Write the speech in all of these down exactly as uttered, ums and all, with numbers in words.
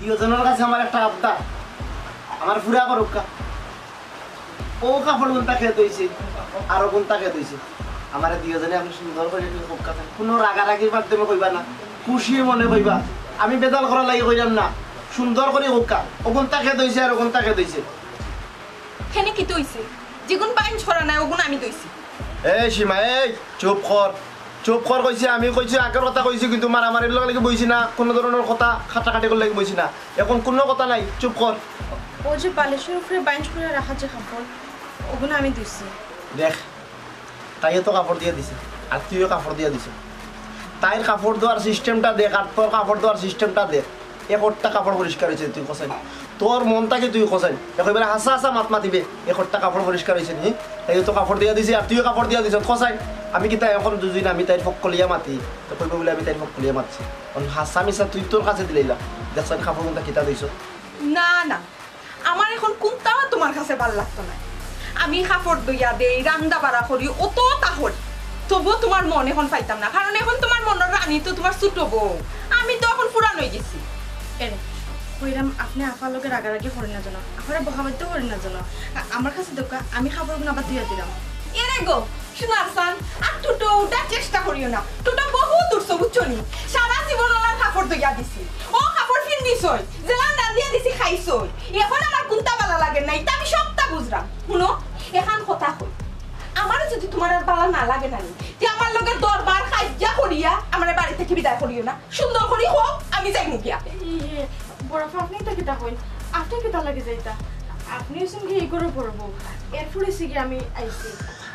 দুইজনর কাছে আমার একটা আবদার, আমার পুরা করউক্কা। অউ কাপড় কুনটা কে ধইছে, আর অউ কুনটা কে ধইছে, আমারে দুইজনে আপনে সুন্দর করি কউক্কা। কুনু রাগারাগির মাধ্যমে কইবা না, খুশির মনে কইবা। আমি বেজাল করার লাগি কইরাম না, সুন্দর করি কউক্কা। অউ কুনটা কে ধইছে আর অউ কুনটা কে ধইছে। কেনে কিতা অইছে? যেগুন বাইঞ্চ করা নাই, অগুন আমি ধইছি। এই সীমা, এই চুপ কর, চুপ কর কইছি। আমি কইছি, আগর কথা কইছি, কিন্তু মারামারির লাগি বইছি না, কুনু ধরনর কথা কাটাকাটির লাগি বইছি না। অখন কুনু কথা নাই, চুপ কর। অউ যে বালিশর উপরে বাইঞ্চ করি রাখা যে কাপড়, অগুন আমি ধইছি। দেখ, তাইও তো কাপড় দিয়া দিছে, আর তুইও কাপড় দিয়া দিছস। তাইর কাপড় ধোয়ার system-টা দেখ, আর তোর কাপড় ধোয়ার system-টা দেখ। একটা কাপড় পরিষ্কার অইছে, তুই কছাইন। তোর মন থাকি তুই কছাইন। একেবারে হাছা হাছা মাত মাতিবে, একটা কাপড় পরিষ্কার অইছে নি? তাইও তো কাপড় দিয়া দিছে, আর তুইও কাপড় দিয়া দিছস, কছাইন। আমি কিতা অখন দুইজন, আমি তাইর পক্ষ লইয়া মাতি? তে কইবো বুলে আমি তাইর পক্ষ লইয়া মাতছি। অখন হাছা মিছা তুই তোর কাছে দিলাইলা। দেখছইন কাপড় কুনটা কিতা ধইছস? না, না, আমার অখন কুনতাও তুমার কাছে ভালা লাগতো নায়। আমি কাপড় ধইয়া দেই, রান্দা বাড়া করি, অতো তা করি। তবুও তুমার মন অখন পাইতাম না, কারণ অখন তুমার মনর রানী তো তুমার ছুটো বউ। আমি তো অখন পুরান অইগেছি। এরে, কইরাম আপনে আফার লগে রাগারাগি করইন না যেন, আফারে বকাবাদ্য করইন না যেন। আ-, আমার কাছে দেউক্কা, আমি কাপড়গুন আবার ধইয়া দিরাম। এরে গো, সোনার চান, আর টুটো উঠার চেষ্টা করিও না। টুটো বহুত উঠছো, বুঝছো নি? সারা জীবন অলার কাপড় ধইয়া দিছি। অউ কাপড় ফিন্দিছইন, যেলান রান্দিয়া দিছি খাইছইন। অখন আমার কুনতা ভালা লাগের না, ইতা আমি সবটা বুঝরাম। হুনো, এখান কথা কই। আমারে যুদি তুমার আর ভালা না লাগে না নি, তে আমার লগে দরবার কাইজ্জা করিয়া আমারে বাড়ি থাকি বিদায় করিও না। সুন্দর করি কও, আমি যাইমু গিয়া। ইয়ে, বড় আপা, আপনে ইতা কিতা কইন? আপনে কিতার লাগি যাইতা? আপনে অইছইন গিয়া ই ঘরর বড় বউ। এরপরে অইছে গিয়া আমি আইছি।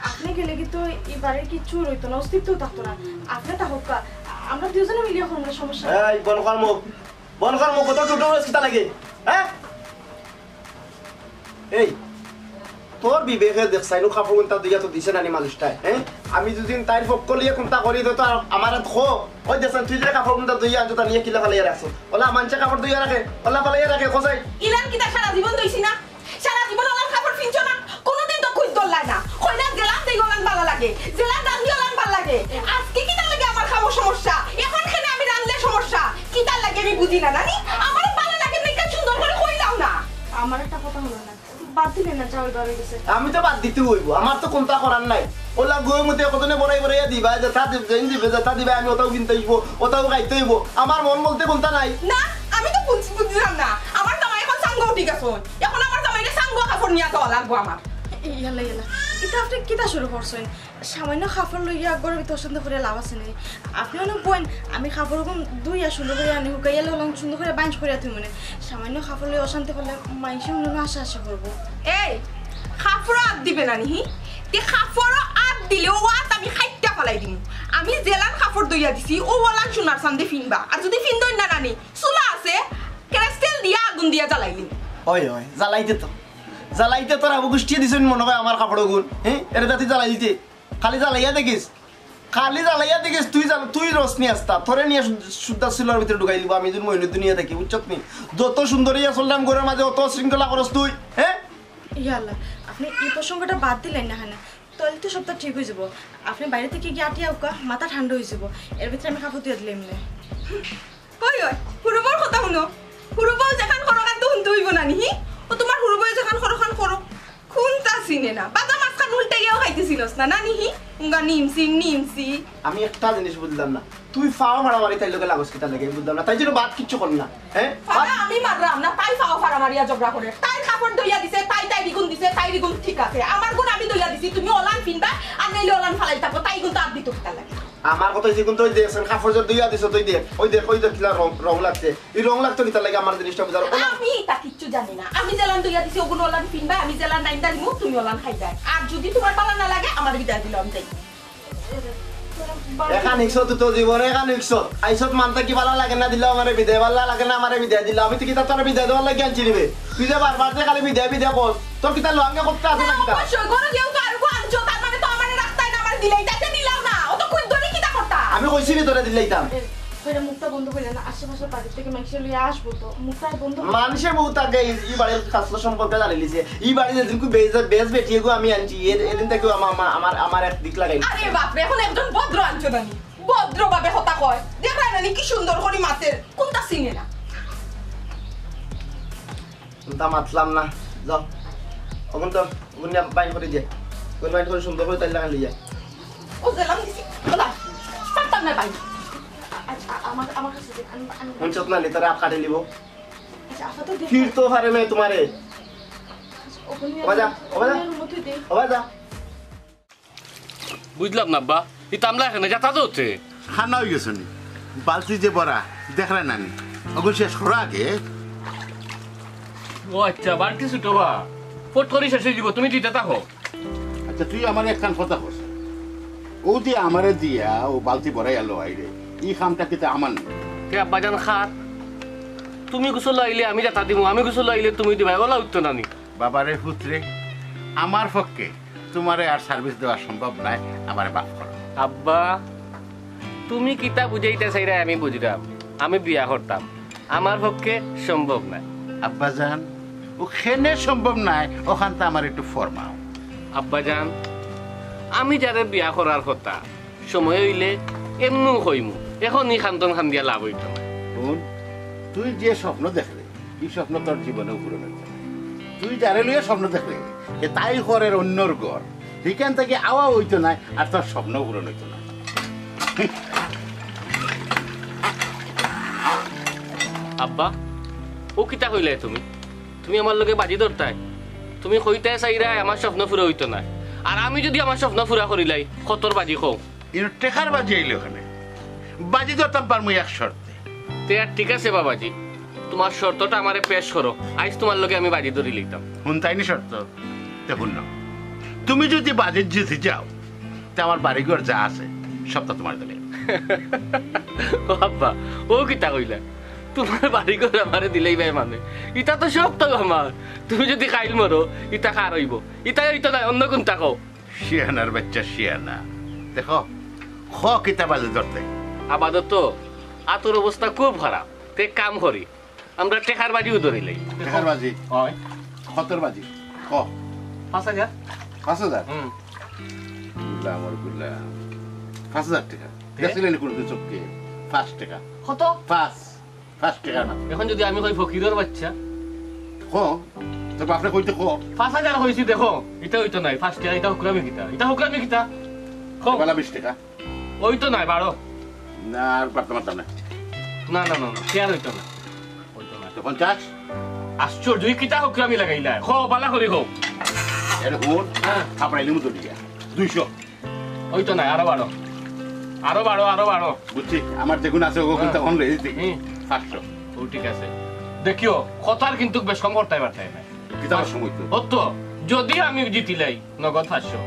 আপনে গেলে কিন্তু ই বাড়ির কিচ্ছু রইতো না, অস্তিত্বও থাকতো না। আপনে থাকউক্কা, আমরা দুইজনে মিলিয়া করমু নে, সমস্যা নাই। এই, বন্ধ কর মুখ। বন্ধ কর মুখ, কত ছোট বয়স কিতা লাগে? হ্যাঁ? এই, তোর বিবেকে দেখছইন, অউ কাপড়গুনতা ধইয়া তো দিছে না নি মানুষটায়, হ্যাঁ? আমি যুদি তাইর পক্ষ লইয়া কুনতা করি, তো, তো আর আমার আত খো। ওই দেখছইন, তুই যে কাপড়গুনতা ধইয়া আনছস, তা নিয়া কিলা ফালাইয়া রাখছস? অলা মানষে কাপড় ধইয়া রাখে, অলা ফালাইয়া রাখে, কছাইন। ইলান কিতা সারা জীবন ধইছি না? সারা জীবন অলার কাপড় ফিনছো না? কুনুদিন তো খুজ ধরলায় না। কইলা যেলান দেই অলান ভালা লাগে, যেলান রান্ধি অলান ভালা লাগে। আজকে কিতার লাগি আমার কামো সমস্যা? অখন কেনে আমি রান্ধলে সমস্যা? কিতার লাগি আমি বুঝি না, নানি? আমারে ভালা লাগে না, ইখান সুন্দর করি কইলাও না। আমার একটা কথা হুনো না, বাদ দিলে না, যাও, এবার অই গেছে। আমি তো বাদ দিতে অইবো, আমার তো কুনতা করার নাই। অলা গরুর মধ্যে কতজনে বড়াই বড়াইয়া দিবা, যেতা দি-, যেইন দিবে, যেতা দিবা, আমি অতাউ কিনতে অইবো, অতাউ খাইতে অইবো। আমার মন বলতে কুনতা নাই। না, আমি তো বুঝ-, বুঝলাম না। আমার জামাই অখন সাঙ্গ উঠি গেছে। অখন আমার জামাইরে সাঙ্গ কাপড় নিয়া দেওয়া লাগবো আমার। ইয়াল্লা, ইয়াল্লা। ইতা আপনে কিতা শুরু করছইন? সামান্য কাপড় লইয়া ঘরর ভিতরে অশান্তি করিয়া লাভ আছে নি? আপনে অনো বইন, আমি কাপড়গুন ধুইয়া সুন্দর করি আনি হুকাইয়া লইলাম, সুন্দর করি বাইঞ্চ করিয়া থইমু নে। সামান্য কাপড় লইয়া অশান্তি করলে মাইনষে অনো হাসাহাসি করবো। এই, কাপড়ো আত দিবে না নি, হি? তে কাপড়ো আত দিলে অউ আত আমি কাইট্টা ফালাই দিমু। আমি যেলান কাপড় ধইয়া দিছি, অউ অলান সোনার চান্দে ফিনবা। আর যুদি ফিন্দইন না নানি, চুলা আছে, কেরাসিন তেল দিয়া আগুন দিয়া জ্বালাইলিমু। ওই, ওই, জ্বালাইতে তো। জ্বালাইতে তোর আবু গুষ্টিয়ে দিছইন মনো কয় আমার কাপড়গুন, হ্যাঁ? এরে তা তুই জ্বালাই দিতে। খালি জ্বালাইয়া দেখিস, খালি জ্বালাইয়া দেখিস, তুই জ্বাল-, তুই রস নিয়া আস্তা, তোরে নিয়া শুদ-, শুদ্ধা চুলার ভিতরে ঢুকাই দিবো। আমি যদি মইনুর দুনিয়া থাকি, বুঝছত নি? যত সুন্দরী আসলরাম ঘরর মাঝে, অত শৃঙ্খলা করস তুই, হ্যাঁ? ইয়াল্লা, আপনে ই প্রসঙ্গটা বাদ দিলাইন না কেনে? তাইলে তো সবতা ঠিক অই যাইবো। আপনে বাইরে থাকি গিয়া আটিয়া আউক্কা, মাথা ঠান্ডা অই যাইবো। এর ভিতরে আমি কাপড় ধুইয়া দিলাইমু নে। ওই, ওই, হুরু বউর কথা হুনো। হুরু বউ যেখান করো, খান তো হুনতে অইবো না নি, হি? ও তুমার হুরু বউ যেখান করো, খান করো। কুনতা চিনে না? বাদাম মাঝখান উল্টাইয়াও খাইতেছিলস না, না নি, হি? উঙ্গা নিমসি, নিমসি। আমি একটা জিনিস বুঝলাম না, তুই ফাও মারামারি তাইর লগে লাগস কিতার লাগি? আমি বুঝলাম না, তাই জন্য বাদ কিচ্ছু কর না, হ্যাঁ? ফাও আমি মারলাম না, তাই ফাও ফাড়া মারিয়া ঝগড়া করে। তাই কাপড় ধইয়া দিছে, তাই তাইর ইগুন দিছে, তাইর ইগুন ঠিক আছে। আমার গুন আমি ধইয়া দিছি, তুমি অলান ফিনবা, আর নাইলে অলান ফালাই থাকো, তাই ইগুন তো আত দিত কিতার লাগি? আমার কথা অইছে, কুনতা ওই দেখছইন, কাপড় যে ধইয়া দিছো, তুই দেখ, ওই দেখ, ওই দেখ, কিলা রং, রং লাগছে। ই রং লাগতো কিতার লাগি আমার জিনিসটা বুঝার। ওলা আমি ইতা কিচ্ছু জানি না। আমি যেলান ধইয়া দিছি, ওগুন অলান ফিনবা, আমি যেলান রান্দা দিমু, তুমি অলান খাইবায়। আর যুদি তুমার ভালা না লাগে, আমারে বিদায় দিলাও, আমি যাই। এখান হিকছত তুই তো জীবনে এখান হিকছত। আইছত মানতে কি ভালা লাগে না দিলাও আমারে বিদায়, ভালা লাগে না আমারে বিদায় দিলাও। আমি তো কিতা তোরে বিদায় দেওয়ার লাগি আনছি রে বে। তুই যে বারবার যে খালি বিদায় বিদায় কর। তোর কিতা লুয়াঙ্গে করতে আছে না কিতা? অবশ্যই, ঘরো গিয়াও তো আরগু আনছো, তার মানে তো আমারে রাখতায় না, আমারে দিলাইতায়, তে দিলাও না। অত খুদ ধরি কিতা করতা? আমি কইছি নি তোরে দিলাইতাম। এ, কইরা মুখটা বন্ধ কইরা না, আশেপাশে বাড়ি থাকি মাইনষে লইয়া আসবো তো, মুখটা বন্ধ কইরা। মানষে বউ থাকে, ই, ই বাড়ির কাছলা সম্পর্কে জানিলিছে। ই বাড়ি যেদিনকু বেজ-, বেজ বেটিয়ে গো আমি আনছি, এর, এদিন থাকি আমা-, আমা-, আমার, আমার এক দিক লাগাই। আরে বাপরে, অখন একজন ভদ্র আনছো নানি? ভদ্রভাবে কথা কয়। দেখরায় নানি কি সুন্দর করি মাতের, কুনতা চিনে না। তা মাতলাম না। যাও, অখন তো অখন নিয়া বাইন করি দে। অখন বাইন করি সুন্দর করি তাইলে লাগান লইয়া। ও গেলাম দিছি। বলা, পারতাম না ভাই। আচ্ছা, আ-, আমার, আমার কাছে দে, আমি, আমি হুনছত না নি, তোরে আপ কাটে লিব। আচ্ছা, আপাতত দে। ফির তো পারে না তোমারে। ওখানে ওবা যা, ওবা যা। ওখানে মতো দে। ওবা যা। বুঝলাম না আব্বা, ই তামলা এখানে যাতা তো হচ্ছে। খানা হয়ে গেছে নি? বালতি যে ভরা, দেখরে না নি? অখন শেষ করা আগে। ও আচ্ছা, বালতি ছোট বা। ফট করি শেষ হয়ে দিব, তুমি দিতে থাকো। আচ্ছা, তুই আমার একখান কথা কস। ও যে আমারে দিয়া ও বালতি ভরাই আলো আইরে, ই কামটা কিতা আমার নি? তে আব্বাজান খার, তুমি গোসল আইলে আমি যাতা দিমু, আমি গোসল আইলে তুমি দিবায়, ওলা উঠতো না নি? বাবারে পুতরে, আমার পক্ষে তোমারে আর সার্ভিস দেওয়া সম্ভব নায়, আমারে মাফ করো। আব্বা, তুমি কিতা বুঝাইতা চাইরায় আমি বুঝরাম, আমি বিয়া করতাম, আমার পক্ষে সম্ভব নায়। আব্বাজান, ও কেনে সম্ভব নায়, অখানতা আমারে একটু ফরমাও। আব্বাজান, আমি যারে বিয়া করার কথা, সময় অইলে এমনেউ কইমু, অখন ই কান্দন কান্দিয়া লাভ অইতো না। হুন, তুই যে স্বপ্ন দেখরে, ই স্বপ্ন তোর জীবনেও পূরণ অইতো না। তুই যারে লইয়া স্বপ্ন দেখরে, হে তাই ঘরর অন্যর ঘর, হিখান থাকি আওয়া অইতো নায়, আর তোর স্বপ্নও পূরণ অইতো না। আব্বা, ও কিতা কইলায় তুমি? তুমি আমার লগে বাজি ধরতায়? তুমি কইতায় চাইরায় আমার স্বপ্ন পুরা অইতো নায়, আর আমি যুদি আমার স্বপ্ন পুরা করিলাই, কতর বাজি কও? ইনো টেকার বাজি আইলে অখানে। বাজি ধরতাম পারমু এক শর্তে। তে আর ঠিক আছে বাবাজি, তোমার শর্তটা আমারে পেশ করো, আইজ তোমার লগে আমি বাজি ধরি লইতাম। হুনতায় নি শর্ত? তে হুনো, তুমি যুদি বাজিত জিতি যাও, তে আমার বাড়িঘর যা আছে, সবতা তোমারে দিলে। ও আব্বা, ও কিতা কইলা? তোমার বাড়িঘর আমারে দিলাইবায় মানে? ইতা তো সবতা আমার। তুমি যুদি কাইল মরো, ইতা কার অইবো? ইতা অইতো নায়, অন্য কুনতা কও। শিয়ানার বাইচ্চা শিয়ানা। দেখো, খ কিতা বাজি ধরতে। আপাতত আতর অবস্থা খুব খারাপ। তে কাম করি, আমরা টেকার বাজিউ ধরিলাই। টেকার বাজি? অয়। কতর বাজি? ক। পাঁচ হাজার। পাঁচ হাজার? হুম। গুলাম আর গুলাম। পাঁচ হাজার টেকা। তে? দেখছিলেন কোনো কিছু চোখে? পাঁচ টেকা। কত? পাঁচ। পাঁচ টেকা না। অখন যুদি আমি কই ফকিরর বাইচ্চা? ক। তোর বাপরে কইতে ক। পাঁচ হাজার কইছি দেখো। ইতা অইতো নায়। পাঁচ টেকা, ইতা হুকরামি কিতা? ইতা হুকরামি কিতা? ক। বালা বিশ টেকা। অইতো নায়, বারো। না, আর বাড়তে পারতাম না। না, না, না, না, তে আর অইতো নায়। অইতো নায়। তো পঞ্চাশ? আশ্চর্য, ই কিতা হুকরামি লাগাইলা? কও, বালা করি কও। এরে হুন, হ্যাঁ। থাপড়াইলে মতো দিয়া। দুইশো। অইতো নায়, আরো বাড়ো। আরো বাড়ো, আরো বাড়ো। বুঝছি, আমার যেগুন আছে, ওগুন হ্যাঁ। তখন লই দিই। হুম। পাঁচশো। ও ঠিক আছে। দেখিও, কথার কিন্তু বেশ কম করতে পারতে না। কিতা সময় তো? ও তো, যুদি আমি জিতিলাই, নগদ পাঁচশো।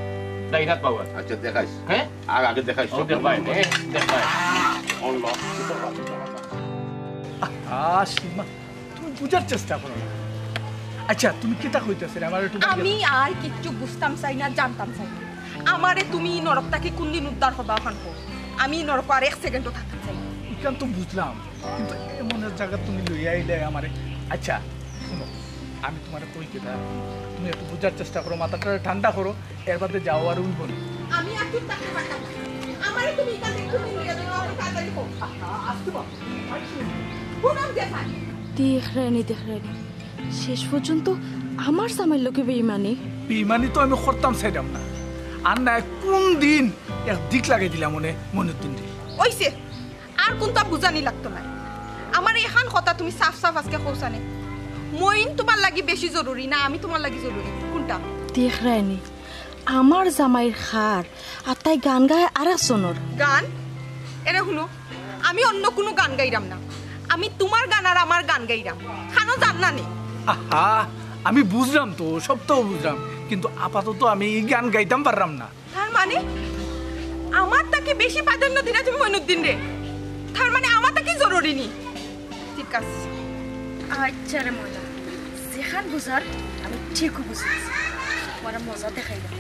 ডাইন হাত পাওয়ার। আচ্ছা, দেখাইস। হ্যাঁ? আগ-, আগে দেখাইস, ও স্বপ্ন দেখাই, মনে কর। এ, দেখাই। অন ল। আহা, সীমা, তুমি বুঝার চেষ্টা করো না। আচ্ছা, তুমি কিতা কইতাছো রে? আমার একটু আমি আর কিচ্ছু বুঝতাম চাই না, জানতাম চাই না। আমারে তুমি ই নরক থাকি কোনদিন উদ্ধার করবা অখান কও। আমি ই নরক আর এক সেকেন্ডও থাকতাম চাই না। ইখান তো বুঝলাম, কিন্তু এমন এক জাগা তুমি লইয়া আইলে আমারে। আচ্ছা, হুনো, আমি তোমারে কই কিতা, তুমি একটু বুঝার চেষ্টা করো, মাথাটা ঠান্ডা করো, এর বাদে যাও আর অইবো না। আমি আর চুপ থাকতে পারতাম না। আমারে তুমি ইখান থাকি কোনদিন লইয়া যাইবা, অখন তাড়াতাড়ি কও। আহা, আস্তে বল। হুনো, আমি দেখাই। দেখরায়নি, দেখরায়নি, শেষ পর্যন্ত আমার জামাইর লগে বেইমানি। বেইমানি তো আমি করতাম চাইরাম না। আর না, কোন দিন এক দিক লাগাই দিলাম মনে, মইনুদ্দিনরে। অইছে, আর কুনতা বুঝানি লাগতো নায়। আমারে এখান কথা তুমি সাফ সাফ আজকে কওছানে। মইন তোমার লাগি বেশি জরুরি না আমি তোমার লাগি জরুরি? কুনটা? দেখরায়নি, আমার জামাইর খার, আর তাই গান গায় আরেকজনর। গান? এরে হুনো, আমি অন্য কুনু গান গাইরাম না। আমি তোমার গান আর আমার গান গাইরাম। খানো জান না নি? আহা, আমি বুঝরাম তো, সবতাউ বুঝরাম, কিন্তু আপাতত আমি ই গান গাইতাম পাররাম না। তার মানে আমার থাকি বেশি প্রাধান্য দিরায় তুমি মইনুদ্দিনরে? তার মানে আমার থাকি জরুরি নি? ঠিক আছে। আচ্ছা রে ময়না, যেখান বুঝার আমি ঠিকউ বুঝিলিছি। তোমারে মজা দেখাইলাম।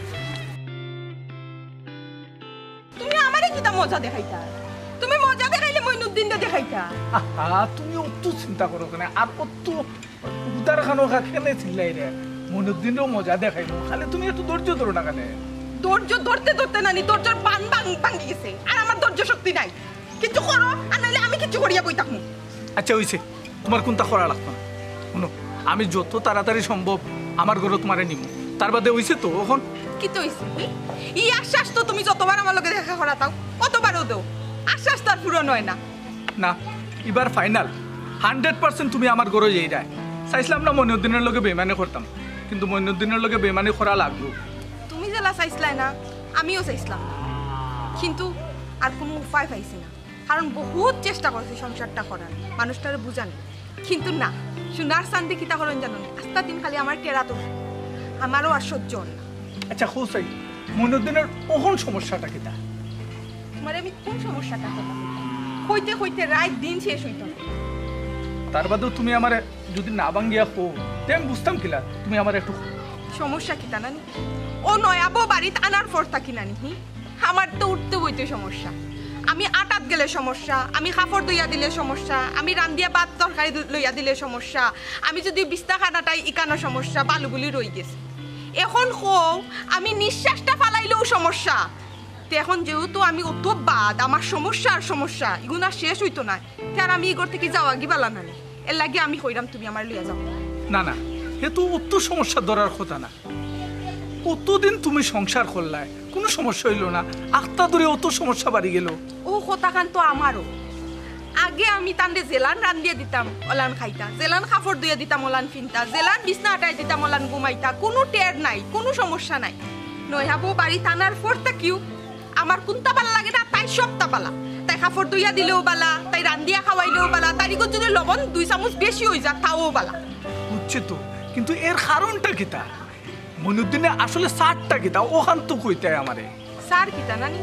তুমি আমারে কিতা মজা দেখাইতায়? তুমি মজা দেখাইলে মইনুদ্দিনরে দেখাইতায়। আহা, তুমি অত চিন্তা করো কেনে? আর অত উদার খানো খা কেনে চিল্লাইরায়? মইনুদ্দিনরেও মজা দেখাইমু, খালি তুমি একটু ধৈর্য ধরো না কেনে? ধৈর্য ধরতে ধরতে নানি ধৈর্যর বান ভাং-, ভাঙ্গি গেছে, আর আমার ধৈর্য শক্তি নাই। কিচ্ছু করো, আর নাইলে আমি কিচ্ছু করিয়া বই থাকমু। আচ্ছা, অইছে, তোমার কুনতা করা লাগতো না। হুনো, আমি যত তাড়াতাড়ি সম্ভব আমার ঘরো তুমারে নিমু। তার বাদে অইছে তো অখন। কিতা অইছে? ই, ই আশ্বাস তো তুমি যতবার আমার লগে দেখা করাইতাও, অতবারউ দেও। আশ্বাস তো আর পূরণ অয় না। না, ইবার ফাইনাল। হান্ড্রেড পার্সেন্ট তুমি আমার ঘরো যাইরায়। চাইছলাম না মইনুদ্দিনর লগে বেইমানি করতাম, কিন্তু মইনুদ্দিনর লগে বেইমানি করা লাগলো। তুমি যেলা চাইছলায় না, আমিও চাইছলাম না, কিন্তু আর কুনু উপায় পাইছি না। কারণ বহুত চেষ্টা করছি সংসারটা করার, মানুষটারে বুঝানি, কিন্তু না, সোনার চান্দি কিতা করইন জানো নি? আস্তা দিন খালি আমার টেরা তো, আমারও আর সহ্য অর না। আচ্ছা, কও চাই, মইনুদ্দিনর অখন সমস্যাটা কিতা? তুমারে আমি কুন সমস্যাটা কইতাম? কইতে কইতে রাইত দিন শেষ অইতো না। তার বাদেও তুমি আমারে যুদি না ভাঙ্গিয়া কও, তে আমি বুঝতাম কিলা? তুমি আমারে একটু কও। সমস্যা কিতা নানি? অউ নয়া বউ বাড়িত আনার পর থাকি নানি, হি? আমার তো উঠতে বইতে সমস্যা। আমি আটাত গেলে সমস্যা, আমি কাপড় ধইয়া দিলে সমস্যা, আমি রান্দিয়া ভাত তরকারি লইয়া দিলে সমস্যা, আমি যুদি বিছনা খানাটাই ইকানো সমস্যা, বালু বুলি রইগেছে। অখন কও, আমি নিঃশ্বাসটা ফালাইলেও সমস্যা। তে অখন যেহেতু আমি অত বাদ, আমার সমস্যা আর সমস্যা, ইগুন আর শেষ অইতো নায়। তে আর আমি ই ঘর থাকি যাওয়াগি বালা নানি। এরলাগি আমি কইরাম তুমি আমারে লইয়া যাও। না, না, হে তো অত সমস্যা ধরার কথা না। অতদিন তুমি সংসার করলায়, কুনু সমস্যা অইলো না, আখতা ধরি অত সমস্যা বাড়ি গেলো। অউ কথাখান তো আমারও। আগে আমি তানরে যেলান রান্দিয়া দিতাম, অলান খাইতা, যেলান কাপড় ধইয়া দিতাম, অলান ফিনতা, যেলান বিছনা আটাই দিতাম, অলান ঘুমাইতা, কুনু টের নাই, কুনু সমস্যা নাই। নয়া বউ বাড়িত আনার পর থাকিও আমার কুনতা বালা লাগে না, তাইর সবতা বালা। তাই কাপড় ধইয়া দিলেও বালা, তাই রান্দিয়া খাওয়াইলেও বালা, তাইর ইগুত যুদি লবণ দুই চামচ বেশি অইযায়, তাও বালা। বুঝছি তো, কিন্তু এর কারণটা কিতা? মইনুদ্দিনে আসলে চারটা কিতা, অখান তো কইতায় আমারে। চার কিতা নানি?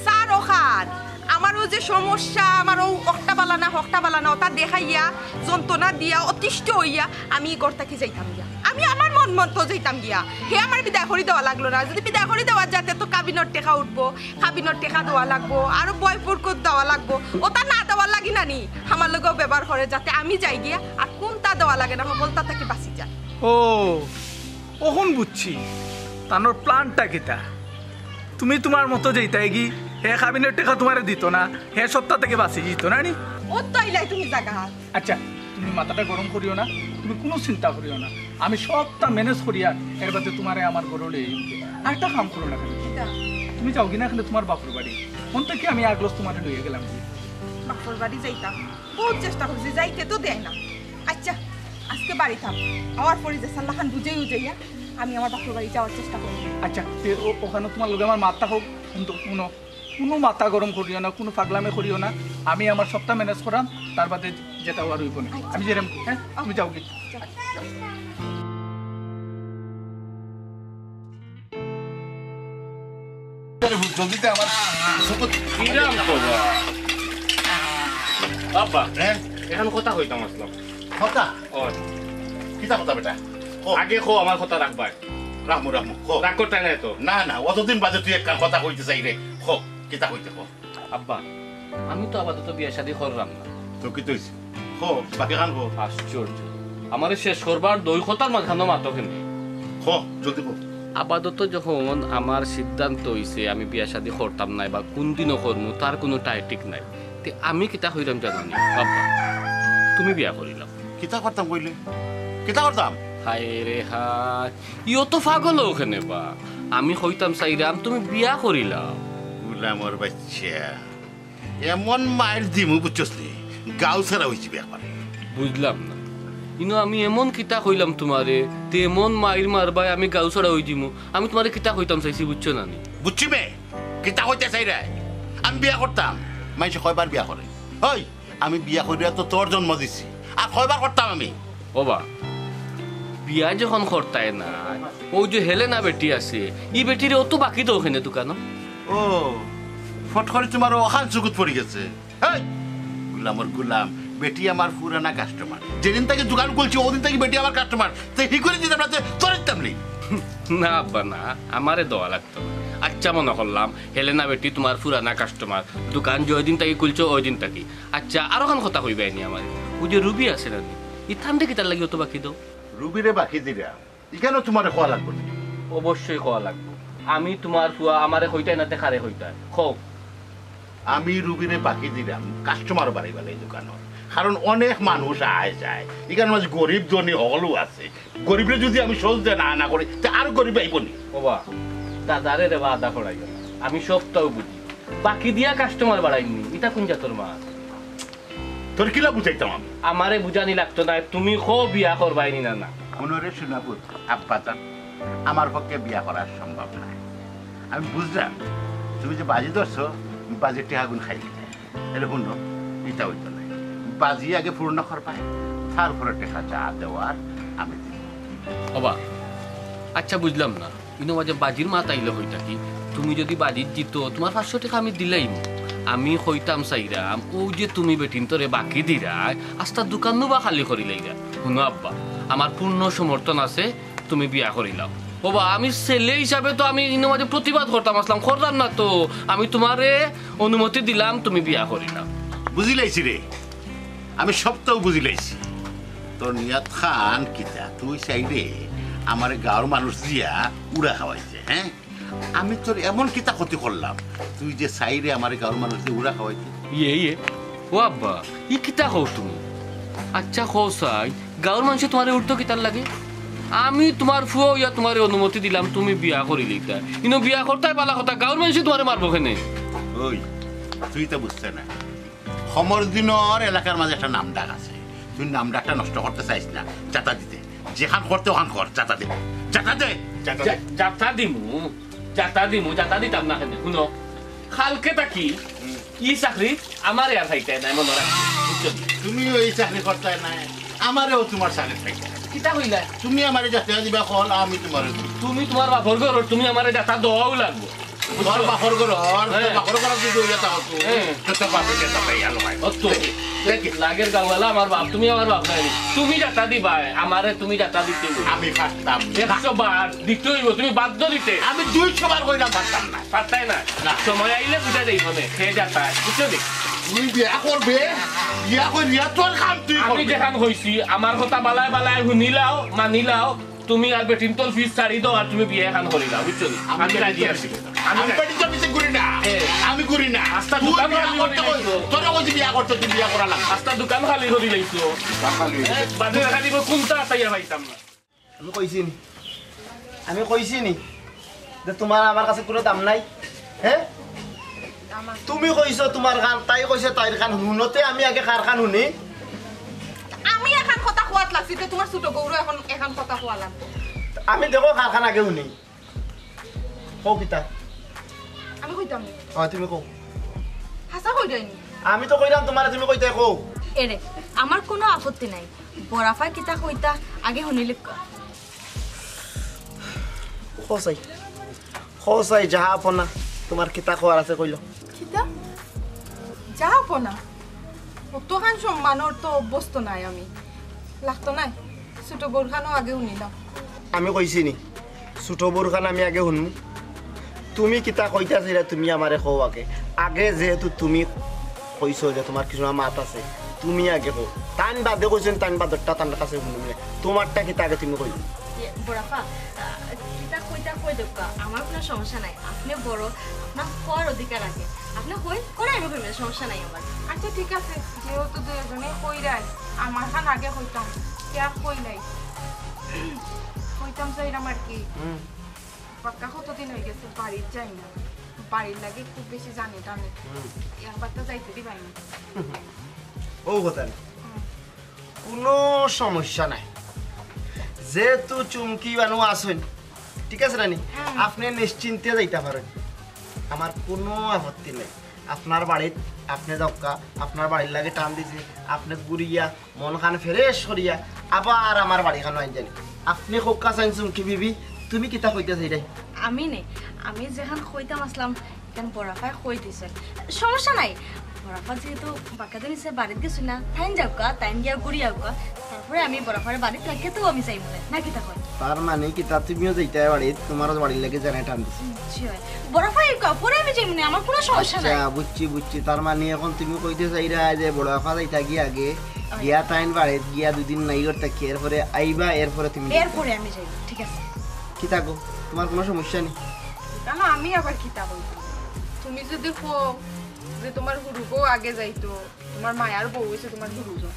চার অখান। আমার অউ যে সমস্যা, আমার অউ অখটা বালা না, হখটা বালা না, অটা দেখাইয়া, যন্ত্রণা দিয়া, অতিষ্ঠ অইয়া আমি ই ঘর থাকি যাইতাম গিয়া। আমি আমার মন মতো যাইতাম গিয়া। হে আমারে বিদায় করি দেওয়া লাগলো না। যুদি বিদায় করি দেওয়া যায়, তে তো কাবিনর টেকা উঠবো, কাবিনর টেকা দেওয়া লাগবো, আরো বয় বরকত দেওয়া লাগবো। অটা না দেওয়ার লাগি নানি আমার লগেও ব্যবহার করে, যাতে আমি যাই গিয়া আর কুনতা দেওয়া লাগে না, হকলতা থাকি বাঁচি যায়। ও, অখন বুঝছি, তানর প্ল্যানটা কিতা? তুমি তুমার মতো যাইতায়গি, হে কাবিনর টেকা তুমারে দিতো না, হে সবতা থাকি বাঁচি যিতো নানি? অউ তো আইলায় তুমি জাগা। আচ্ছা, তুমি মাথাটা গরম করিও না, তুমি কুনু চিন্তা করিও না, আমি সবটা ম্যানেজ করিয়া এর বাদে তুমারে আমার ঘরো লই আইমু। আর একটা কাম করো না কেনে? কিতা? তুমি যাওগি না কেনে তুমার বাপর বাড়ি, অন থাকি আমি আগলস তুমারে লইয়া গেলাম। বাপর বাড়ি যাইতাম, বহুত চেষ্টা করছি, যাইতে তো দেয় না। আচ্ছা, আজকে বাড়ি থাক, আওয়ার পরে যে সাল্লাখান বুঝাই উজাইয়া আমি আমার বাপর বাড়ি যাওয়ার চেষ্টা করব। আচ্ছা, তে অ-, অখানো তুমার লগে আমার মাত থাকউক, কিন্তু কুনু, কুনু মাথা গরম করিও না, কুনু পাগলামি করিও না, আমি আমার সবটা ম্যানেজ করাম, তার বাদে যেটা অওয়ার অইবো নে। আচ্ছা। আমি যেরাম, হ্যাঁ, তুমি যাওগি। আচ্ছা। আরে, জলদি দে আমার চোখত। কিরাম কবা? আব্বা, হ্যাঁ? অখন কথা কইতাম আছলাম। কথা? অয়। কিতা কথা বেটা? কও। আগে কও, আমার কথা রাখবায়। রাখমু, রাখমু, কও। রাগ করতায় নায় তো? না, না, অতদিন বাদে তুই একটা কথা কইতে চাইরে। কও, কিতা কইতে কও। আব্বা, আমি তো আপাতত বিয়া শাদি কররাম না। তো কিতা অইছে? কও, বাকিখান কও। আশ্চর্য। আমারে শেষ করবার দুই কথার মাঝখানো মাতো কেনে? কও, জলদি কও। আপাতত যখন আমার সিদ্ধান্ত অইছে আমি বিয়া শাদি করতাম নায় বা কুনদিনও করমু, তার কুনু ঠাই ঠিক নাই। তে আমি কিতা কইরাম জানো নি? আব্বা, তুমি বিয়া করিলাও। কিতা করতাম কইলে? কিতা করতাম? হায় রে হায়, ইও তো পাগল অউ কেনে বা। আমি কইতাম চাইরাম তুমি বিয়া করিলাও। গুলামর বাইচ্চা। এমন মাইর দিমু, বুঝছস নি? গাউ ছাড়া অইযিবে একবারে। বুঝলাম না। ইনো আমি এমন কিতা কইলাম তুমারে, তে এমন মাইর মারবায় আমি গাউ ছাড়া অইযিমু। আমি তুমারে কিতা কইতাম চাইছি, বুঝছো না নি? বুঝছি বে, কিতা কইতে চাইরায়? আমি বিয়া করতাম। মাইনষে কয়বার বিয়া করে? ওই, আমি বিয়া করিয়া তো তোর জন্ম দিছি, আর কয়বার করতাম আমি? ওবা, বিয়া যখন করতায় না, অউ যে হেলেনা বেটি আছে, ই বেটিরে অত বাকি দেও কেনে দোকানো? ও, ফট করি তুমার অখান চকুত পড়ি গেছে। হেই, গুলামর গুলাম, বেটি আমার পুরানা কাস্টমার। যেদিন থাকি দোকান খুলছি, অউদিন থাকি বেটি আমার কাস্টমার। তে হি করি দিতাম না, তে তোরে দিতাম নি। না আব্বা, না, আমারে দেওয়া লাগতো না। আচ্ছা, মনো করলাম, হেলেনা বেটি তুমার পুরানা কাস্টমার, দোকান যেদিন থাকি খুলছো অউদিন থাকি। আচ্ছা, আরোখান কথা কইবায় নি আমারে? অউ যে রুবি আছে না নি, ইতানরে কিতার লাগি অত বাকি দেও? রুবিরে বাকি দিরাম, ইখানও তুমারে কওয়া লাগবো নি? অবশ্যই কওয়া লাগবো। আমি তুমার ফুয়া, আমারে কইতায় না তে কারে কইতায়? কও। আমি রুবিরে বাকি দিরাম কাস্টমার বাড়াইবার লাগি দোকানো। কারণ অনেক মানুষ আয় যায়, ইখান মাঝে গরিব ধনী হকলউ আছে। গরিবরে যদি আমি সহজে না না করি, তে আরো গরিব আইবো নি? ওবা, দাদারে রে বা আদা করাইও না। আমি সবতাউ বুঝি। বাকি দিয়া কাস্টমার বাড়াইমু নি, ইতা কুন জাতর মাত? তোরে কিলা বুঝাইতাম আমি? আমারে বুঝানি লাগতো নায়, তুমি কও বিয়া করবায় নি না না। হুনো রে সোনাপুত, আব্বাজান, আমার পক্ষে বিয়া করা সম্ভব নায়। আমি বুঝলাম, তুমি যে বাজি ধরছো, বাজির টেকাগুন খাইলিতায়। এরে হুনো, ইতা অইতো নায়। বাজি আগে পূর্ণ করবায়, তারপরে টেকা যা দেওয়ার আমি দিমু। ওবা, আচ্ছা বুঝলাম না, ইনো মাঝে বাজির মাত আইলে কইতা কি? তুমি যদি বাজিত জিতো, তুমার পাঁচশো টেকা আমি দিলাইমু। আমি কইতাম চাইরাম, অউ যে তুমি বেটিন্তরে বাকি দিরায়, আস্তা দোকান নু বা খালি করিলাইরায়। হুনো আব্বা, আমার পূর্ণ সমর্থন আছে, তুমি বিয়া করিলাও। ওবা, আমি ছেলে হিসাবে তো আমি ইনো মাঝে প্রতিবাদ করতাম আছলাম, করলাম না তো। আমি তুমারে অনুমতি দিলাম, তুমি বিয়া করিলাও। বুঝিলাইছি রে, আমি সবতাউ বুঝিলাইছি। তোর নিয়াত খান কিতা? তুই চাইরে আমারে গাঁওর মানুষ দিয়া উড়া খাওয়াইতে, হ্যাঁ? আমি তোর এমন কিতা ক্ষতি করলাম, তুই যে চাইরে আমারে গাঁওর মানুষ দিয়া উড়া খাওয়াইতে? ইয়ে, ইয়ে। ও আব্বা, ই কিতা কও তুমি? আচ্ছা কও চাই, গাঁওর মানষে তুমারে উড়তো কিতার লাগি? আমি তুমার ফুয়া অইয়া তুমারে অনুমতি দিলাম, তুমি বিয়া করিলিতায়। ইনো বিয়া করতায় বালা কথা, গাঁওর মানষে তুমারে মারবো কেনে? ওই, তুই তো বুঝতে না। খমর দিনর এলাকার মাঝে একটা নাম ডাক আছে, তুই নাম ডাকটা নষ্ট করতে চাইস না। যাতা দিতে, যেখান করতে ওখান কর, যাতা দে, যাতা দে, যাতা দে। যা-, যাতা দিমু, যাতা দিমু, যাতা দিতাম না কেনে? হুনো, কালকে থাকি ই চাকরি আমারে আর পাইতায় নায়, মনো রাখো, বুঝছো নি? তুমিও ই চাকরি করতায় নায়, আমারেও তুমার চাকরি পাইতায় নায়। কিতা কইলায়? তুমি আমারে যাতা দিবা কল, আমি তুমারে দিমু। তুমি তুমার বাপর ঘরর, তুমি আমারে যাতা দেওয়াউ লাগবো। তোর বাপর ঘরর, তোর হ্যাঁ। বাপর ঘরর যদি অইয়া থাকো তুই, হ্যাঁ। তো তোর বাপে যাতা পাইয়া লয়। ও তো। দেখি। লাগের গাঁওয়ালা আমার বাপ, তুমি আমার বাপ নায় নি। তুমি যাতা দিবায়, আমারে তুমি যাতা দিতে অইবো। আমি পারতাম না। একশো বার দিতে অইবো, তুমি বাধ্য দিতে। আমি দুইশো বার কইলাম পারতাম না। পারতায় না। না। সময় আইলে বুঝা যাইবো নে, কে যাতা, বুঝছো নি? তুই বিয়া করবে, বিয়া করিয়া তোর কাম তুই আমি করবে। যেখান কইছি, আমার কথা বালায় বালায় হুনিলাও, মানিলাও, তুমি আর বেটিন্তর ফিস ছাড়ি দেও, আর তুমি বিয়া এখান করিলাও, বুঝছো নি? আমি আমি রাজি আছি। আমি আমি রা-, বেটিন্তর পিছে ঘুরি না। এ। আমি ঘুরি না। আস্তা তুই দোকান বিয়া খালি করতে করি কই? দিছো। তোরে কইছি বিয়া করতে, তুই বিয়া করা লাগবে। আস্তা দোকান খালি করিলাইছো। দোকান খালি করি এ, বাদে দেখা দিব কোনটা আতাইয়া পাইতাম না। আমি কইছি নি? আমি কইছি নি যে তুমার আমার কাছে কুনু দাম নাই? হ্যাঁ? তুমি কইছো তুমার খান, তাই কইছে তাইর খান, হুনতে আমি আগে কার খান হুনি? আমি এখান কথা কওয়াত লাগছি, তে তুমার ছোট বউরও এখন এখান কথা কওয়া লাগবো। আমি দেখো কার খান আগে হুনি। কও কিতা? আমি কইতাম নি। অয়, তুমি কও। হাছা কইরায় নি। আমি তো কইরাম তুমারে, তুমি কইতায় কও। এরে, আমার কুনু আপত্তি নাই। বড়াফায় কিতা কইতা আগে হুনিলিউক্কা। কও চাই, কও চাই, যাহা আপনা, তুমার কিতা কওয়ার আছে কইলো। কিতা? যাহা আপনা? অতখান সম্মানর তো অভ্যস্ত নায় আমি। লাগতো নায়। ছোট বউর খানও আগে হুনিলাম। আমি কইছি নি, ছোট বউর খান আমি আগে হুনমু। তুমি কিতা কইতা চাইরায়, তুমি আমারে কও আগে। আগে যেহেতু তুমি কইছো যে তুমার কিছু না মাত আছে, তুমি আগে কও। তাইন বাদে কইছইন, তাইন বাদরটা তান কাছে হুনমু নে। তুমারটা কিতা আগে তুমি কইও। ইয়ে, বড়াফা, আহ, কিতা কইতা কই দেউক্কা, আমার কুনু সমস্যা নাই। আপনে বড়, আপনার কওয়ার অধিকার আছে। আপনে কইন, করাইবো কেমনে, সমস্যা নাই আমার। আচ্ছা, ঠিক আছে, যেহেতু দুইজনেই কইরায়, আমার খান আগে কইতাম, কে আর কইলাই। কইতাম চাইরাম আর কি। হুম। বাক্কা কতদিন অই গেছে, বাড়িত যাই না। বাড়ির লাগি খুব বেশি জানে টানে। হুম। একবার তো যাইতে দিবায় না। ও কথা না। হুম। কুনু সমস্যা নাই। যেহেতু চুমকি বানু আছইন, ঠিক আছে নানি? হুম। আপনে নিশ্চিন্তে যাইতা পারইন। আমার কুনু আপত্তি নাই। আপনার বাড়িত আপনে যাউক্কা, আপনার বাড়ির লাগি টান দিছি, আপনে ঘুরিয়া মন খান fresh করিয়া আবার আমার বাড়ি খানো আইন জানি। আপনে কউক্কা চাইন চুমকি বিবি, তুমি কিতা কইতা চাইরায়? আমি নে, আমি যেখান কইতাম আছলাম, এখান বড়াফায় কই দিছইন। সমস্যা নাই, বড়াফা যেহেতু বাক্কা দিন অইছে বাড়িত গেছইন না, তাইন যাউক্কা, তাইন গিয়া ঘুরি আউক্কা। তারপরে আমি বড়াফারে বাড়িত রাখিয়া তো আমি যাইমু নে, না কিতা কয়? তার মানে কিতা, তুমিও যাইতায় বাড়িত, তুমারও বাড়ির লাগি জানে টান দিছে। জি অয়। বড়াফা আউক্কা, পরে আমি যাইমু নে, আমার কুনু সমস্যা নাই। আচ্ছা, বুঝছি, বুঝছি। তার মানে এখন তুমি কইতে চাইরায় যে বড়াফা যাইতা গিয়া আগে, অয়। গিয়া তাইন বাড়িত গিয়া দুইদিন নাই করতা কি, এরপরে আইবা, এরপরে তুমি এরপরে আমি যাইমু, ঠিক আছে? কিতা গো, তুমার কুনু সমস্যা নি? না, না, আমি আবার কিতা কইতাম? তুমি যদি কও যে তুমার হুরু বউ আগে যাইতো, তুমার মায়ার বউ অইছে তুমার হুরুজন।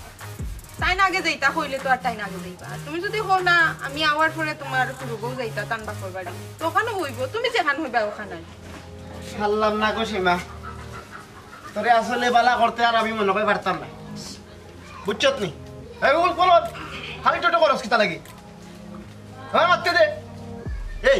তাইন আগে যাইতা কইলে তো আর তাইন আগে যাইবা। আর তুমি যুদি কও না, আমি আওয়ার পরে তুমার হুরু বউ যাইতা তান বাপর বাড়ি, তো অখানো অইবো, তুমি যেখান কইবা অখান। পারলাম না গো সীমা, তোরে আসলে বালা করতে আর আমি মনে করি পারতাম না, বুঝছত নি? এই বল, বল, খালি টোটো করস কিতা লাগি? হ্যাঁ, মাততে দে। এই,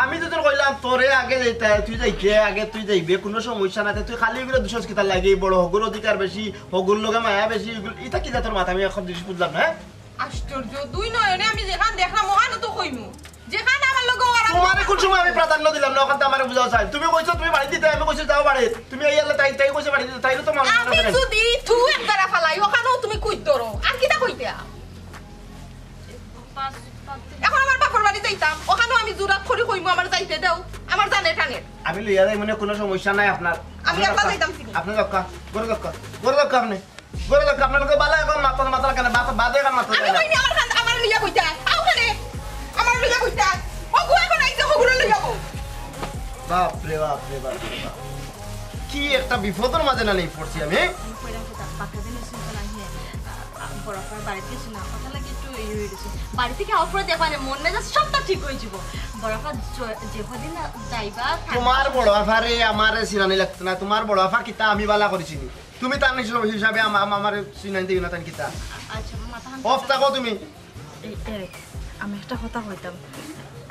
আমি তো তোর কইলাম, তোরে আগে যাইতে, তুই যাইকে, আগে তুই যাইবে, কুনু সমস্যা নাই। তুই খালি অগুরে দুষস কিতার লাগি, বড় হগুর অধিকার বেশি, হগুর লগে মায়া বেশি, ইগুর, ইতা কিতা তোর মাথা? আমি অখন জিনিস বুঝলাম না, হ্যাঁ? আশ্চর্য, দুই নয়নে আমি যেখান দেখলাম, অখানউ তো কইমু। যেখান আমার লগে অর তুমারে কুন সময় আমি প্রাধান্য দিলাম না, অখান তো আমারে বুঝাও চাই। তুমি কইছো তুমি বাড়ি দিতে, আমি কইছি যাও বাড়ি। তুমি এই আল্লাহ তাই, তাই কইছে বাড়ি দিতে, তাইলে তো মামলা আমি করে। যুদি থু একবারা ফালাই, অখানউ তুমি কুইত ধরো। আর কিতা কইতা? অখন আমার বাপর বাড়ি যাইতাম, অখানউ আমি জুরাত করি কইমু, আমার যাইতে দেও, আমার জানে টানে। আমি লইয়া যাই মানে কুনু সমস্যা নাই আপনার। আমি আপনার একলা দক্কা, যাইতাম ঠিক। আপনার দক্কা, গরু দক্কা, গরু দক্কা আপনি। গরু দক্কা আপনার লগে বালা অখন মাতন মাতন কেনে? বাদ, বাদে অখন মাতন আমি কেনে? কইনি আমার খান, আমার লইয়া কইতা। আও কেনে? আমার লইয়া কইতা। অগু অখন আইছে, অগুরে লইয়া বউ। বাপ রে বাপ রে বাপ রে বাপ। কি একটা বিপদর মাঝে না নি পড়ছি আমি। আমি কইলাম তো, বাক্কা দিন শুনতে না গিয়ে, আ, আ, বড় আফার বাড়িত গেছি না, অটার লাগি একটু ই অই গেছি। বাড়ি থাকি আওয়ার পরে দেখবা নে, মন মেজাজ সবটা ঠিক অই যিবো। বড় আফা য-, যে কদিন যাইবা, থাকবা তুমার বড় আফারে আমারে চিনানি লাগতো না, তুমার বড় আফা কিতা আমি বালা করি চিনি। তুমি তান হিসাবে, হিসাবে আমা-, আমা-, আমারে চিনানি দিও না, তান কিতা? আচ্ছা, মাথা হান অফ থাকো তুমি। এই, এরে, আমি একটা কথা কইতাম।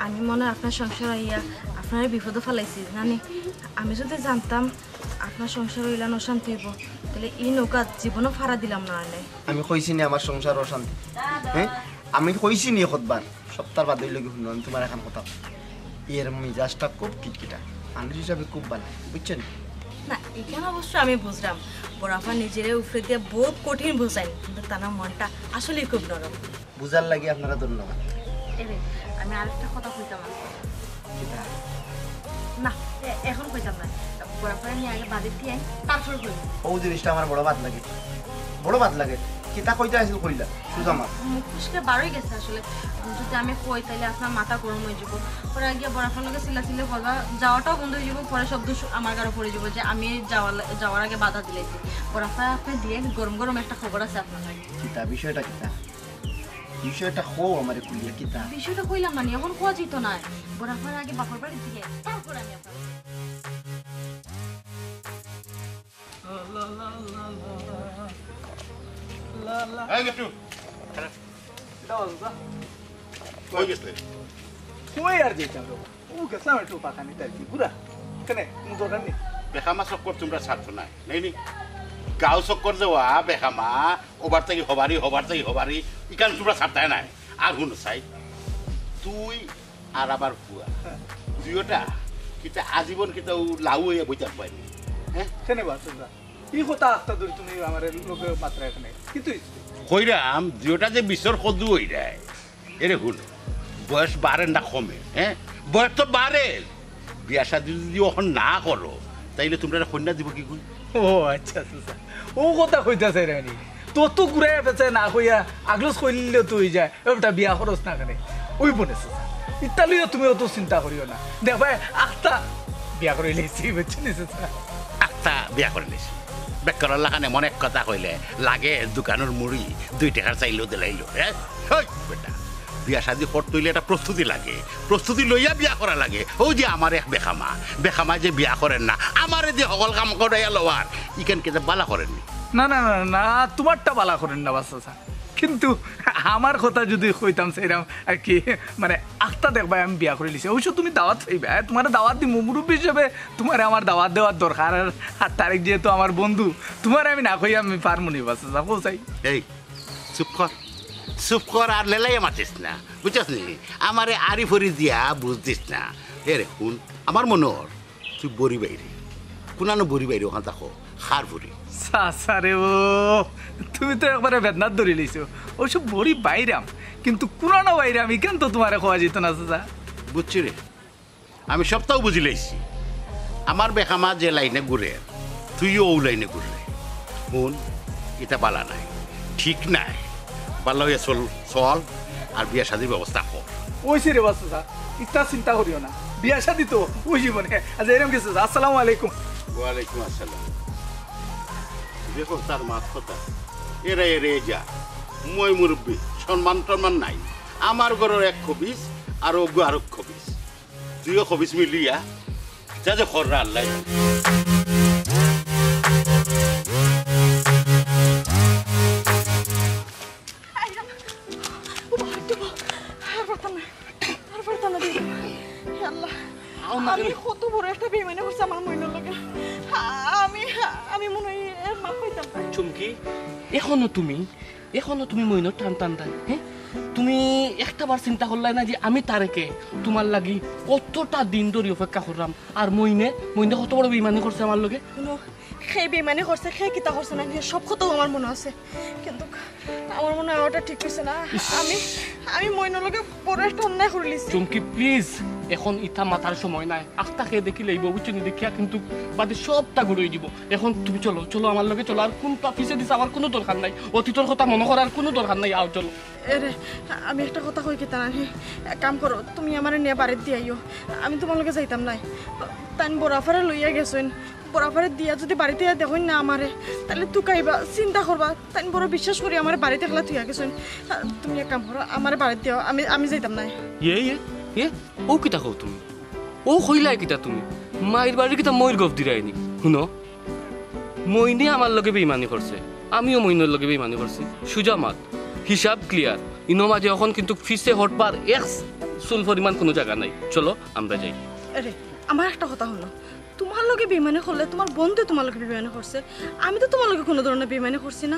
আমি মনে হয় আপনার সংসার আইয়া আপনারে বিপদো ফালাইছি, জানি? আমি যুদি জানতাম আপনার সংসার অইলান অশান্তি অইবো, তাইলে ই নৌকাত জীবনও ফাড়া দিলাম না অনে। আমি কইছি নি আমার সংসার অশান্তি? হ্যাঁ? আমি কইছি নি কতবার? সপ্তাহ বাদে অইলে কি হুনো, আমি তুমার অখন কথা কই। এর মিজাজটা খুব কিটকিটা, মানুষ হিসাবে খুব বালা, বুঝছো নি? না, ইখান অবশ্য আমি বুঝলাম, বড় আফা নিজরে উপরে দিয়া বউত কঠিন বুঝাইন, কিন্তু তান মনটা আসলেই খুব নরম। বুঝার লাগি আপনারে ধন্যবাদ। এরে, আমি আরেকটা কথা কইতাম আছে। কিতা? না, এ-, অখন কইতাম না। বড় আফারে আমি আগে বাড়িত দিয়া আই, তারপর কইমু। অউ জিনিসটা আমার বড় বাদ লাগে, বড় বাদ লাগে। কিতা কইতা আছিল কইলা, সুজা মাত। মুখ ফুসকে বারই গেছে আসলে। যুদি আমি কই, তাইলে আপনার মাথা গরম অই যিবো। পরে গিয়া বড় আফার লগে চিল্লাচিল্লি করবা, যাওয়াটাও বন্ধ অই যিবো। পরে সব দুষ আমার ঘাড়ো পড়ি যিবো যে আমি যাওয়ার লা-, যাওয়ার আগে বাধা দিলাইছি। বড় আফা, আপনে দিয়েন, গরম গরম একটা খবর আছে আপনার লাগি। কিতা বিষয়টা কিতা? বিষয়টা কও আমারে খুলিয়া, কিতা? বিষয়টা কইলাম না নি, অখন কওয়া যাইতো নায়। বড় আফারে আগে বাপর বাড়ি দিয়া, তারপর আমি আপনার এই গেটু। কই গেছলে? কই আর যাইতাম রে? অউ গেছলাম একটু পাখানি তার কি, বুড়া। কেনে, কুনু দরকার নি? বেখামা চক্কর তুমরা ছাড়তো নায়, নায় নি? গাঁও চক্কর যাওয়া, বেখামা, অবার থাকি হবারি, হবার থাকি হবারি, ইখান তুমরা ছাড়তায় নায়। আর হুনো চাই, তুই আর আমার ফুয়া, দুইওটা কিতা আজীবন কিতা অউ লাউ অইয়া বই থাকবায় নি? হ্যাঁ? কেনে বা, সুজা? ই কথা আখতা ধরি তুমি আমার লগে মাতরায় কেনে? কিতা অইছে? কইরাম, দুইওটা যে বিছর কদু অইরায়, এরে হুনো, বয়স বাড়ের না কমের, হ্যাঁ? বয়স তো বাড়ের। বিয়া শাদি যুদি অখন না করো, তাইলে তুমরারে কইন্যা দিবো কিগুন? ও আচ্ছা, আচ্ছা, আচ্ছা। অউ কথা কইতা চাইরায় নি। তো তো ঘুরাইয়া পেঁচাইয়া না কইয়া আগলস কইলে তো অই যায়। এ বেটা, বিয়া করস না কেনে? অউ বনে চাচা, ইতা লইয়া তুমি অত চিন্তা করিও না। দেখবায়, আখতা বিয়া করিলিছি, বুঝছো নি চাচা? আখতা বিয়া করিলিছি। বেক্করর লাখান এমন এক কথা কইলে, লাগে দোকানর মুড়ি দুই টেকার চাইলেও দিলাইলো, হ্যাঁ? ওই বেটা, বিয়া শাদি করতে অইলে একটা প্রস্তুতি লাগে, প্রস্তুতি লইয়া বিয়া করা লাগে। অউ যে আমার এক বেখামা, বেখামায় যে বিয়া করের না, আমারে যে হকল কাম করাইয়া লওয়ার, ইখান কিতা বালা করের নি? না, না, না, না, তুমারটা বালা করের না, বাস চাচা। কিন্তু আমার কথা যুদি কইতাম চাইরাম আর কি, মানে, আখতা দেখবায় আমি বিয়া করিলিছি। অবশ্য তুমি দাওয়াত পাইবায়, এ, তুমারে দাওয়াত দিমু, মুরব্বি হিসাবে তুমারে আমার দাওয়াত দেওয়ার দরকার। আর, আর তারেক যেহেতু আমার বন্ধু, তুমারে আমি না কইয়া আমি পারমু নি, বাস চাচা, কও চাই। এই, চুপ কর, চুপ কর, আর লেলাইয়া মাতিস না, বুঝছস নি? আমারে আড়ি ফড়ি দিয়া বুঝ দিস না। এরে হুন, আমার মনো অর তুই বড়ি বাইরে, কুনানো বড়ি বাইরে অখান থাকো, খার ফুরি। চাচা রে, ও, তুমি তো একবারে বেদনাত ধরিলিছো। অবশ্য বড়ি বাইরাম, কিন্তু কুনানো বাইরাম, ইখান তো তুমারে কওয়া যাইতো না, চাচা। বুঝছি রে, আমি সবতাউ বুঝিলাইছি। আমার বেখামা যে লাইনে ঘুরের, তুইও অউ লাইনে ঘুররে। হুন, ইতা বালা নায়, ঠিক নায়। বালা অইয়া চল, চল, আর বিয়া শাদির ব্যবস্থা কর। অইছে রে বাস চাচা, ইতা চিন্তা করিও না, বিয়া শাদি তো অই যিবো নে। আচ্ছা, এরম কিতা চাচা, আসসালামু আলাইকুম। ওয়ালাইকুম আসসালাম। দেখো তার মাত কথা, এরা এরে যা, মই মুরব্বি, সম্মান টম্মান নাই। আমার ঘরর এক খবিস আর অগু আরক খবিস, দুইও খবিস মিলিয়া যা যে খররা আল্লাহ। আর পারতাম না, আর পারতাম না, দেখো। হে আল্লাহ, আও না আমি কেন? কত বড় একটা বেইমানি করছি আমার মইনর লগে। আমি, আমি মনে হয় এর মাফ পাইতাম না। চুমকি, এখনো তুমি, এখনো তুমি মইনর টান টান দেয়, হ্যাঁ? তুমি একটা বার চিন্তা করলায় না যে আমি তারেকে তোমার লাগি কতটা দিন ধরি অপেক্ষা করলাম, আর মইনে, মইনে কত বড় বেইমানি করছে আমার লগে। হুনো, হে বেইমানি করছে, হে কিতা করছে না, হে সব কথাও আমার মনে আছে, কিন্তু আমার মনে হয় ওটা ঠিক হইছে না। আমি, আমি মইনর লগে বড় একটা অন্যায় করিলিছি। চুমকি, প্লিজ, এখন ইতা মাতার সময় নাই। আখতা হে দেখিলাইবো, বুঝছো নি? দেখিয়া কিন্তু বাদে সবটা ঘুরে দিব। এখন তুমি চলো, চলো আমার লগে চলো, আর কোন পিছে দিছে আমার কোনো দরকার নাই, অতীতর কথা মনে করার কোনো দরকার নাই। আও চলো। এরে, আমি একটা কথা কই কিতা না, হে, এক কাম করো, তুমি আমারে নিয়া বাড়িত দিয়া আইও, আমি তোমার লগে যাইতাম নায়। তাইন বড়াফারে লইয়া গেছইন, বড়াফারে দিয়া যদি বাড়িত আইয়া দেখইন না আমারে, তাইলে তুকাইবা, চিন্তা করবা, তাইন বড় বিশ্বাস করি আমারে বাড়িত একলা থইয়া গেছইন। তুমি এক কাম করো, আমারে বাড়িত দিও, আমি, আমি যাইতাম নায়। ইয়ে, ইয়ে, ইয়ে, ও কিতা কও তুমি? ও কইলায় কিতা তুমি? মাইর বাড়ির কিতা মইর গফ দিরায়নি? হুনো, মইনে আমার লগে বেইমানি করছে, আমিও মইনর লগে বেইমানি করছি। সুজা মাত, হিসাব ক্লিয়ার। ইনো মাঝে এখন কিন্তু ফিসে হটবার এক চুল পরিমাণ কোনো জায়গা নাই। চলো, আমরা যাই। আরে, আমার একটা কথা হুনো, তোমার লগে বেইমানি করলে তোমার বন্ধু তোমার লগে বেইমানি করছে, আমি তো তোমার লগে কোনো ধরনের বেইমানি করছি না।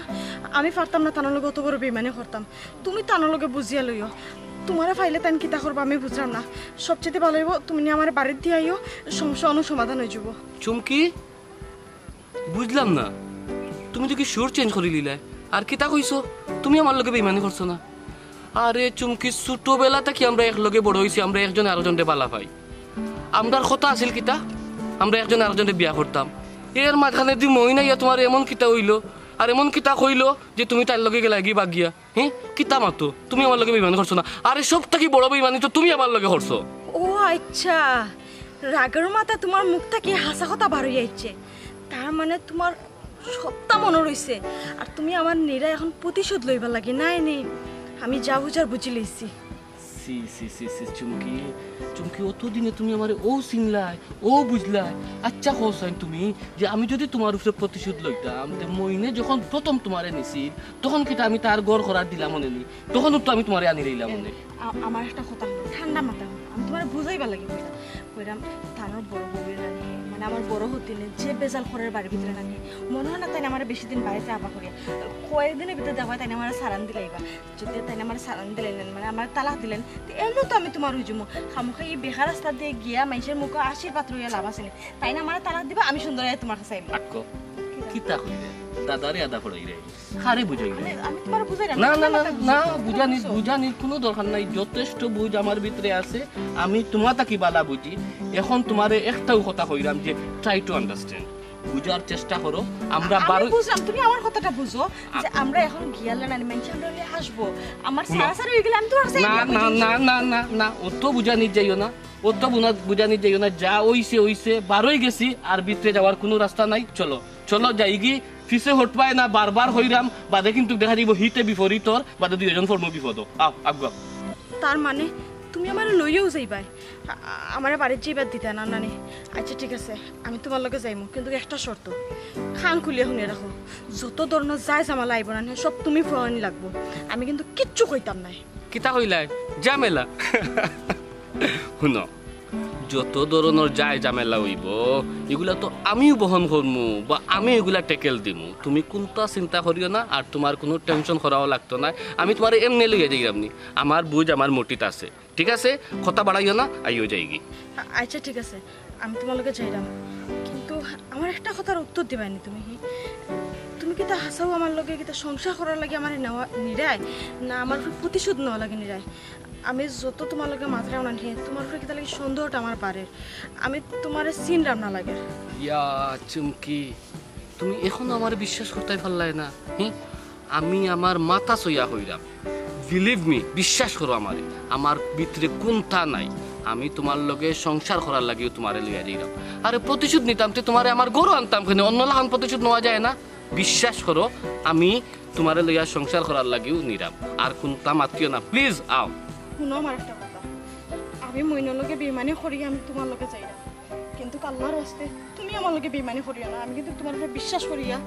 আমি পারতাম না তানোর লগে অত বড় বেইমানি করতাম। তুমি তানোর লগে বুঝিয়া লইও, তোমারে পাইলে তাইন কিতা করবা আমি বুঝলাম না। সবচেয়ে ভালো হইব তুমি নিয়া আমার বাড়িত দিয়া আইও, সমস্যা অনু সমাধান হয়ে যাব। চুমকি, বুঝলাম না, তুমি দেখি সুর চেঞ্জ করি লিলায়। আর কিতা কইছো? তুমি আমার লগে বেইমানি করছো না? আরে চুমকি, ছোটবেলা থাকি আমরা এক লগে বড় হইছি, আমরা একজনে আরোজনরে বালা পাই। আমরার কথা আছিল কিতা, আমরা একজনে আরোজনরে বিয়া করতাম। এর মাঝখানে দি মইন আইয়া তোমার এমন কিতা হইলো, আর এমন কিতা কইলো যে তুমি তার লগে গেলাগি বাগিয়া। হে, কিতা মাতো? তুমি আমার লগে বেইমানি করছো না? আরে সব থাকি বড় বেইমানি তো তুমি আমার লগে করছো। ও আচ্ছা, রাগর মাথা তোমার মুখ থাকি হাছা কথা বার হইয়া আইছে। তার মানে তোমার সবটা মনে রইছে। আর তুমি আমার নিরা এখন প্রতিশোধ লইবার লাগি, নাই নি? আমি যা বুঝার বুঝি লইছি। সি, সি, সি, সি, চুমকি, চুমকি, অত দিনে তুমি আমারে ও চিনলায়, ও বুঝলায়। আচ্ছা, কও চাইন তুমি যে আমি যদি তোমার উপরে প্রতিশোধ লইতাম, তে মইনে যখন প্রথম তোমারে নিছিল, তখন কিতা আমি তার ঘর করার দিলাম অনে নি? তখন তো আমি তোমারে আনি রইলাম অনে। আ-, আমার একটা কথা হুনো, ঠান্ডা মাথা হুনো, আমি তোমারে বুঝাইবার লাগি কইলাম। কইলাম, তানোর বড় বউয়ে নানি, মানে আমার বড় হতিনে যে বেজাল করের বাড়ির ভিতরে নানি, মনে হয় না তাই আমার বেশি দিন বাড়িতে আবা করিয়া। কয়েকদিনের ভিতরে দেখবা তাই আমার সারান দিলাইবা। যদি তাই আমার সারান দিলেন, মানে আমার তালাক দিলেন, তো এমন তো আমি তোমার হইজুমো। খামোখা এই বেকার রাস্তা দিয়ে গিয়া মানুষের মুখে আশীর্বাদ রইয়া লাভ আছে নি। তাই না আমার তালাক দিবা, আমি সুন্দর হয়ে তোমার কাছে আইবো। আক্কো, কিতা কইরে? দাদারে আদা পড়াইরে। কারে বুঝাইরে? আমি, আমি তোমার বুঝাইলাম না, না, না, না, না, না, না, বুঝানির, বুঝানির কোনো দরকার নাই। যথেষ্ট বুঝ আমার ভিতরে আছে। আমি তোমার থাকি বালা বুঝি। এখন তোমারে একটাও কথা কইলাম যে try to understand। বুঝার চেষ্টা করো। আমরা আমি বারো বুঝলাম, তুমি আমার কথাটা বুঝো যে আমরা এখন গিয়ালে নানি মানছি, আমরা হলে আসবো। আমার হুনো। সারাসারি হয়ে গেলে আমি তোমার কাছে না, আইবো, না, বুঝছো? না, না, না, না, অত বুঝানির যাইও না, অত বুনা-, বুঝানির যাইও না। যা অইছে অইছে, বারোই গেছি, আর ভিতরে যাওয়ার কোনো রাস্তা নাই। চলো, চলো যাইগি, পিছে হটবায় না, বারবার হইরাম, বাদে কিন্তু দেখা যাইব হিতে বিপরীত, বাদে দুইজন ফর্ম বিপদ। আও, আগুয়া। তার মানে তুমি আমার লইয়াও যাইবায়? আ-, আমারে বাড়িত যাইবার দিতা না নানি? আচ্ছা ঠিক আছে, আমি তোমার লগে যাইমু, কিন্তু একটা শর্ত। কান খুলিয়া শুনে রাখো, যত ধরনের যায় ঝামেলা আইব না, সব তুমি ফুরানি লাগবো। আমি কিন্তু কিচ্ছু কইতাম নাই। কিতা কইলায়? ঝামেলা? হুনো, যত ধরনের যায় ঝামেলা হইব, এগুলা তো আমিও বহন করমু বা আমি এগুলা ট্যাকেল দিমু। তুমি কোনটা চিন্তা করিও না, আর তোমার কোনো টেনশন করাও লাগতো না। আমি তোমারে এমনি লইয়া যাইরাম নি, আমার বুঝ আমার মটিত আছে। ঠিক আছে, কথা বাড়াইও না, আইও যাইগি। আ-, আচ্ছা, ঠিক আছে, আমি তোমার লগে যাইরাম, কিন্তু আমার একটা কথার উত্তর দিবায়নি তুমি। তুমি কিতা হাছাও আমার লগে কিতা সংসার করার লাগি আমার নেওয়া নিরায়, না আমার উপরে প্রতিশোধ নেওয়া লাগে নিরায়? আমি যত তোমার লগে মাতরাম না হে, তোমার উপরে কিতা লাগি সন্দেহটা আমার বাড়ের। আমি তোমারে চিনরাম না লাগে। ইয়া চুমকি, তুমি এখনো আমারে বিশ্বাস করতায় পারলায় না? হি? আমি আমার মাথা ছইয়া কইরাম, believe me, বিশ্বাস করো আমারে, আমার ভিতরে কুন্তা নাই। আমি তোমার লগে সংসার করার লাগিও তোমারে লইয়া যাইরাম। আরে প্রতিশোধ নিতাম তে তোমারে আমার ঘরো আনতাম কেনে? অন্য লাখান প্রতিশোধ নেওয়া যায় না। বিশ্বাস করো, আমি তুমারে লইয়া সংসার করার লাগিউ নিরাম। আর কুন্তা মাতিও না, প্লিজ আও। হুনো আমার একটা কথা, আমি মইনর লগে বেইমানি করি আমি তুমার লগে যাইরাম, কিন্তু আল্লার ওয়াস্তে তুমি আমার লগে বেইমানি করিও না। আমি কিন্তু তুমার উপরে বিশ্বাস করিয়া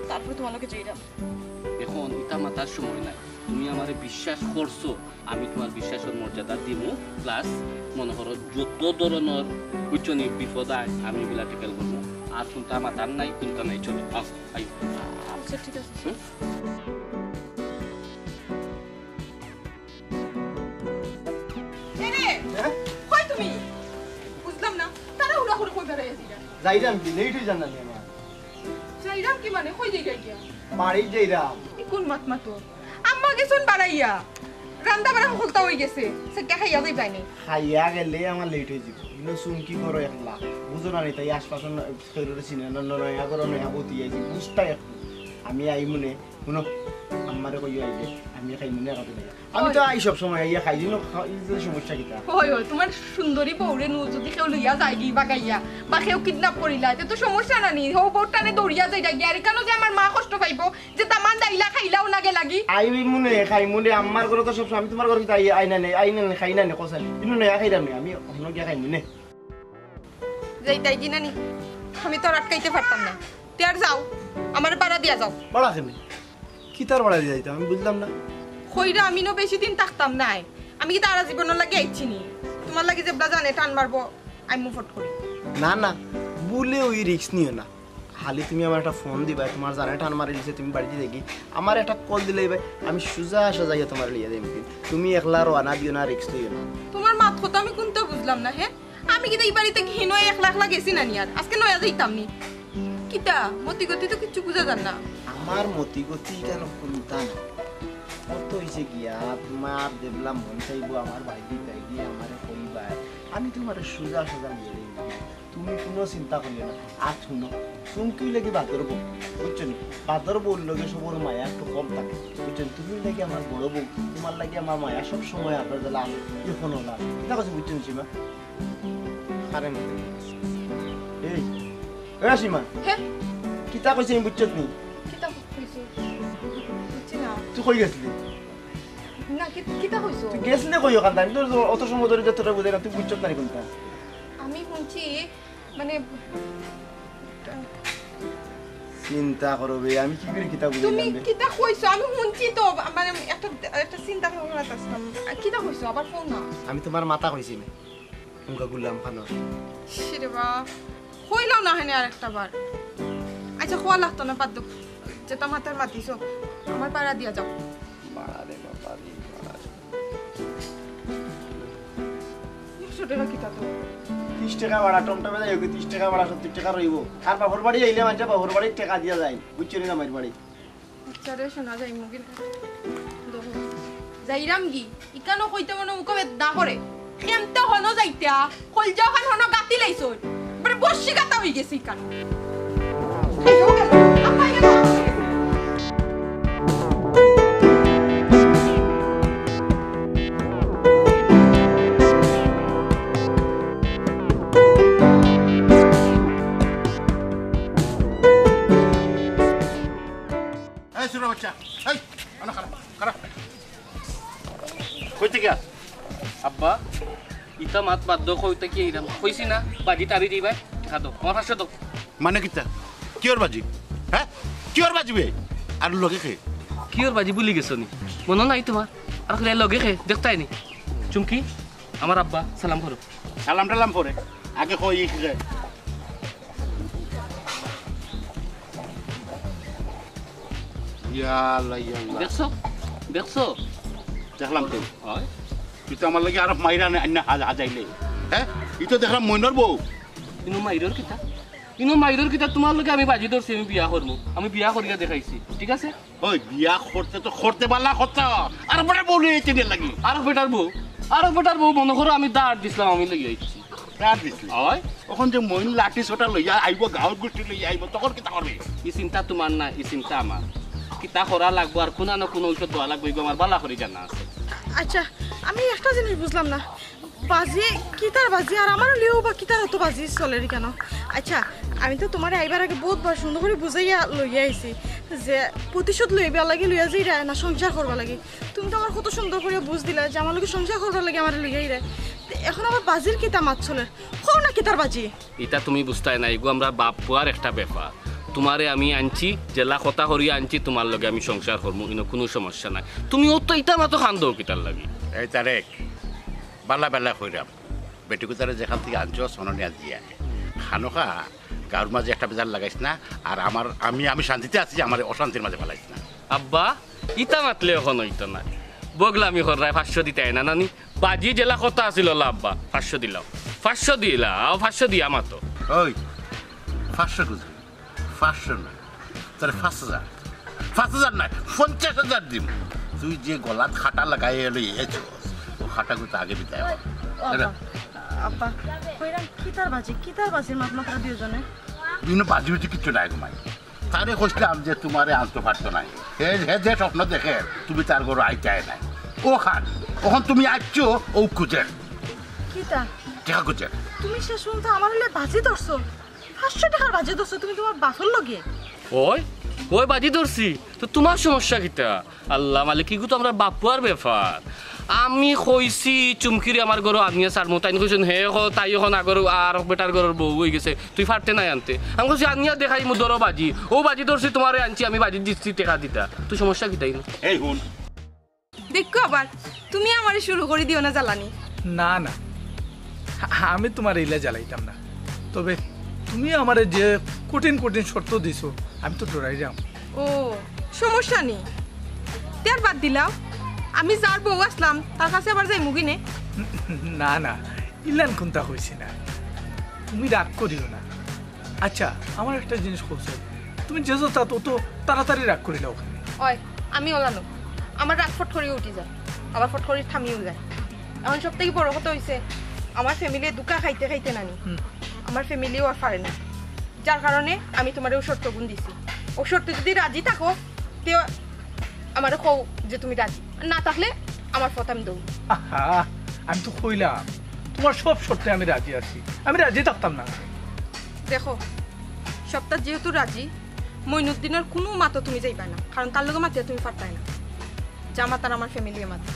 তারপরে তুমার লগে যাইরাম। এখন ইতা মাতার সময় নাই, তুমি আমারে বিশ্বাস করছো, আমি তুমার বিশ্বাসর মর্যাদা দিমু, প্লাস মনো করো যত ধরনর, বুঝছো নি, বিপদ আয় আমি ইগুলা ট্যাকেল করমু। আর কুন্তা মাতার নাই, কুন্তা নাই, চলো আও। আই। আচ্ছা, ঠিক আছে। হুম? এরে, হ্যাঁ? কই তুমি? বুঝলাম না, তাড়াহুড়া করি কই বেড়াইয়া যাইরা? যাইরাম কি, লেট অই যার না নি আমার? যাইরাম কি মানে, কই যাইরা গিয়া? বাড়িত যাইরাম। ই কুন মাত মাতো? আম্মা গেছইন বাড়াইয়া। রান্দা বাড়া হকলতা অই গেছে। সে কে খাইয়া যাইবায় নি? খাইয়া গেলে আমার লেট অই যাইবো। ইনো চুমকি করো একলা। বুঝো না নি, তাই আশপাশর ন-, কেউরে চিনে না, ন-, নয়া ঘরো নয়া বউত আইছি। বুঝতায় একটু। আমি আইমুনে, হুনো, আম্মারে কইও আইলে, আমি খাইমুনে একাদিন আইয়া। আমি তো আই সব সময় আইয়া খাই, ইনো খা-, ই যে সমস্যা কিতা? অয়, অয়, তুমার সুন্দরী বউরে নু যদি কেউ লইয়া যায়গি বাগাইয়া, বা কেউ কিডন্যাপ করিলায়, তে তো সমস্যা না নি, হউ বউর টানে দৌড়িয়া যাইরাগি, আর ইখানো যে আমার মা কষ্ট পাইবো, যে দামান দাইলা খাইলাও না গেলাগি। আইমুনে, খাইমুনে, আম্মার ঘরো তো সব সময়, আমি তুমার ঘরো কিতা আই, আই না নি, আই না নি, খাই না নি, কও চাইন। ইনো নয়া খাইরাম নি, আমি অখন গিয়া খাইমুনে। যাইতায়গি না নি? আমি তো আর আটকাইতে পারতাম না। তে আর যাও, আমারে বাড়া দিয়া যাও। বাড়া কেনে? কিতার বাড়া দিয়া যাইতাম? আমি বুঝলাম না। কইরা আমি নু বেশি দিন থাকতাম নায়। আমি কিতা হারা জীবনর লাগি আইছি নি? তুমার লাগি যেবলা জানে টান মারবো, আইমু ফট করি। না, না, ভুলেও ই রিস্ক নিও না। খালি তুমি আমারে একটা ফোন দিবায়, তুমার জানে টান মারিলিছে, তুমি বাড়িত যাইগি। আমারে একটা কল দিলাইবায়, আমি সুজা সাজা আইয়া তুমারে লইয়া যাইমু। তুমি একলা রওয়ানা দিও না, রিস্ক লইও না। তুমার মাত কথা আমি কুন্তা বুঝলাম না, হে? আমি কিতা ই বাড়িত থাকি হিনো একলা একলা গেছি না নি আর? আজকে নয়া যাইতাম নি। কিতা? মতিগতি তো কিচ্ছু বুঝা যার না। আমার মতিগতি কেন কুন্তা না? কত অইছে গিয়া, তুমার যেবলা মন চাইবো আমার বাড়িত যাইতায় গিয়া আমারে কইবায়। আমি তুমারে সুজা সাজা লইয়া যাইমু। তুমি কুনু চিন্তা করিও না। আর হুনো, চুমকি অইলাগি বাদর বউ, বুঝছো নি? বাদর বউর লগে সবর মায়া একটু কম থাকে, বুঝছো নি? তুমি অইলাগি আমার বড় বউ, তুমার লাগি আমার মায়া সব সময় আবার জ্বালা, এখনো না। কিতা কইছি বুঝছো নি সীমা? কারে মাতে? এই, এ সীমা, হে? কিতা কইছি আমি বুঝছো নি? কিতা কইছো? বুঝছি না। তুই কই গেছলি? না, কি-, কিতা কইছো? তুই গেছলি কই অখান? আমি তো অত সময় ধরি যে তোরে বুঝাই না, তুই বুঝছো না নি কুন্তা? আমি হুনছি, মানে, চিন্তা করো বে, আমি কি করি কিতা বুঝাইলাম তুমি বে? কিতা কইছো? আমি হুনছি তো, মানে, একটা, একটা চিন্তা ভাবনা করতাম। আ, কিতা কইছো? আবার কও না। আমি তুমার মাথা কইছি না, উনকা গুলাম খানোর। ছি রে বা, কইলাও না হেনে আরেকটা বার। আচ্ছা, কওয়া লাগতো না, বাদ দেও। যেতা মাতার মাতিছো, আমারে বাড়া দিয়া যাও। বাড়া রে বাবা রে, বাড়া রে। একশো টেকা কিতা তো? তিরিশ টেকা বাড়া, টমটমে যাই হোক, তিরিশ টেকা বাড়া, সত্তর টেকা রইবো। আর বাপর বাড়ি আইলে মানষে বাপর বাড়ির টেকা দিয়া যায়, বুঝছো নি, জামাইর বাড়ি। আচ্ছা রে, শোনা যায় মুগিন। যাইরাম গি, ইকানো কইতে মনো মুখো বেদনা করে। কেমতে হনো যাইতা, কইলজা খান হনো গাতি লাইছইন। মানে বর্ষি গাতা অই গেছে ইকানো। এই ছোট বাচ্চা, এই, আনো, খাড়া, খাড়া। কই থাকি আ-, আব্বা, ইতা মাত বাদ দেও, কই থাকি আইরাম? কইছি না, বাজি তাড়ি দিবায়? খা দেও, আমার পাঁচশো দেও। মানে কিতা? কিওর বাজি? হে? কিওর বাজি বে? আর লগে কে? কিওর বাজি ভুলি গেছো নি? মনো নাই তুমার? আর খালি লগে কে? দেখতায় নি? চুমকি, আমার আব্বা, সালাম করো। সালাম টালাম পরে, আগে কই ই কে? ইয়া আল্লাহ, ইয়া আল্লাহ। দেখছো? দেখছো? দেখলাম তো। অয়। তুই তো আমার লাগি আরো মাইরা আনে, আইনা হাজ-, হাজাইলে। হে? ই তো দেখলাম মইনর বউ। ইনো মাইরর কিতা? ইনো মাইরর কিতা? তুমার লগে আমি বাজি ধরছি, আমি বিয়া করমু। আমি বিয়া করিয়া দেখাইছি। ঠিক আছে? ওই বিয়া করতে তো করতে পারলা কথা। আর বেটার বউ লইয়া আইতে লাগি। আর বেটার বউ? আর বেটার বউ মনো করো আমি দাওয়াত দিছলাম, আমি লইয়া আইছি। দাওয়াত দিছলি? অয়। অখন যে মইন লাঠি সোটা লইয়া আইবো, গাঁওর গোষ্ঠী লইয়া আইবো, তখন কিতা করবে? ই চিন্তা তুমার না, ই চিন্তা আমার। কিতা করা লাগবো আর কুনা না কুনো ঔষধ দেওয়া লাগবো, ইগু আমার বালা করি জানা আছে। আচ্ছা, আমি একটা জিনিস বুঝলাম না, বাজি কিতার বাজি আর আমার লিও বা কিতার অত বাজি চলের কেনে? আচ্ছা, আমি তো তুমারে আইবার আগে বউতবার সুন্দর করি বুঝাইয়া লইয়া আইছি যে প্রতিশোধ লইবার লাগি লইয়া যাইরায় না সংসার করবার লাগি। তুমি তো আমারে কত সুন্দর করি বুঝ দিলায় যে আমার লগে সংসার করবার লাগি আমারে লইয়া আইরায়। তে এখন আবার বাজির কিতা মাত চলের? কও না কিতার বাজি? ইতা তুমি বুঝতায় না, ইগু আমরার বাপ পুয়ার একটা ব্যাপার। তুমারে আমি আনছি, যেলা কথা করিয়া আনছি, তুমার লগে আমি সংসার করমু, ইনো কুনু সমস্যা নাই। তুমি অত ইতা মাতো কান্দো কিতার লাগি? এই তারেক, বালা বালা কইরাম, বেটিগুতারে যেখান থাকি আনছো, সননিয়া দিয়া খানোখা গাঁওর মাঝে একটা বেজাল লাগাইস না। আর আমার, আমি, আমি শান্তিতে আছি, আমারে অশান্তির মাঝে ফালাইস না। আব্বা, ইতা মাতলে অখন অইতো না। বগলামি কররায়, পাঁচশো দিতায় না নানি? বাজি যেলা কথা আছিল অলা আব্বা, পাঁচশো দিলাও, পাঁচশো দিলাও, পাঁচশো দিয়া মাতো। ওই, পাঁচশো খুজি, পাঁচশো না, তোরে পাঁচ হাজার, পাঁচ হাজার নায়, পঞ্চাশ হাজার দিমু। তুই যে গলাত কাটা লাগাইয়া লইয়া আইছস, অউ কাটাগুতা আগে বিদায় কর। আব্বা, কইরাম কিতার বাজি, কিতার বাজির মাত মাতরা দুইজনে? ইনো বাজি বুজি কিচ্ছু নাই গো মাই। তারে কইছলাম যে তুমারে আনতো পারতো নায়। হে, হে যে স্বপ্ন দেখের, তুমি তার ঘরো আইতায় নায়। অখান, অখন তুমি আইছো, অউ খুজের। কিতা? টেকা খুজের। তুমি শেষ পর্যন্ত আমার লগে বাজি ধরছো? পাঁচশো টেকার বাজি ধরছো তুমি তুমার বাপর লগে? ওই, ওই বাজি ধরছি, তো তুমার সমস্যা কিতা? আল্লা মালিক, ইগু তো আমরার বাপ পুয়ার ব্যাপার। আমি কইছি চুমকিরে আমার ঘরো আনিয়া ছাড়মু, তাইন কইছইন হে অখন, তাই অখন আগর আরক বেটার ঘরর বউ অইগেছে, তুই পারতে নায় আনতে। আমি কইছি আনিয়া দেখাইমু, ধরো বাজি, অউ বাজি ধরছি, তুমারে আনছি, আমি বাজি দিছি টেকা দিতা, তো সমস্যা কিতা ইনো? এই হুন। দেখো আবার, তুমি আমারে শুরু করি দিও না জ্বালানি। না, না, আমি তুমারে ইলা জ্বালাইতাম না। তবে তুমি আমারে যে কঠিন কঠিন শর্ত দিছো, আমি তো ডরাইরাম। ও, সমস্যা নি, তে আর বাদ দিলাও। আমি যার বউ আছলাম, তার কাছে আবার যাইমুগি নে? না, না, ইলান কুন্তা কইছি না। তুমি রাগ করিও না। আচ্ছা, আমারে একটা জিনিস কও চাই, তুমি যে যত, তত তাড়াতাড়ি রাগ করিলাও কেনে? ওই, আমি অলা নু। আমার রাগ ফট করি উঠি যায়, আবার ফট করি থামিও যায়। অখন সব থাকি বড় কথা অইছে, আমার ফ্যামিলিয়ে ধুকা খাইতে খাইতে নানি, হুম। আমার ফ্যামিলিও আর পারে না, যার কারণে আমি তুমারে অউ শর্তগুন দিছি। অউ শর্তে যুদি রাজি থাকো, তে আমারে কও যে তুমি রাজি, না থাকলে আমার পথ আমি দৌড়। আহা, আমি তো কইলাম, তুমার সব শর্তে আমি রাজি আছি, আমি রাজি থাকতাম না। দেখো, সবতা যেহেতু রাজি, মইনুদ্দিনর কুনু মাতো তুমি যাইবায় না, কারণ তার লগে মাতিয়া তুমি পারতায় না। যা মাতার আমার ফ্যামিলিয়ে মাতো।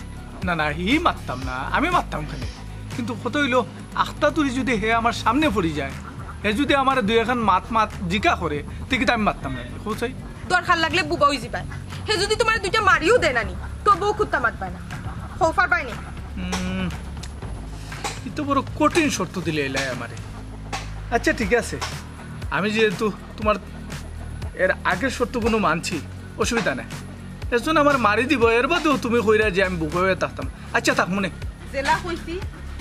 না, না, হি মাততাম না, আমি মাততাম কেনে? কিন্তু কথা অইলো, আখতা তুরি যুদি হে আমার সামনে পড়ি যায়, হে যুদি আমারে দুই এখান মাত মাত জিকা করে, তে কিতা আমি মাততাম না, কও চাই? দরকার লাগলে বুবা অইযিবায়। হে যুদি তুমারে দুইটা মারিও দেয় নানি, তবুও কুন্তা মাতবায় না। কও পারবায় নি? হুম, ই তো বড় কঠিন শর্ত দিলাইলায় আমারে। আচ্ছা, ঠিক আছে, আমি যেহেতু তুমার এর আগের শর্তগুন মানছি, অসুবিধা নাই। এজন আমারে মারি দিবো, এর বাদেও তুমি কইরায় যে আমি বুবা অইয়া থাকতাম। আচ্ছা, থাকমু নে। যেলা কইছি,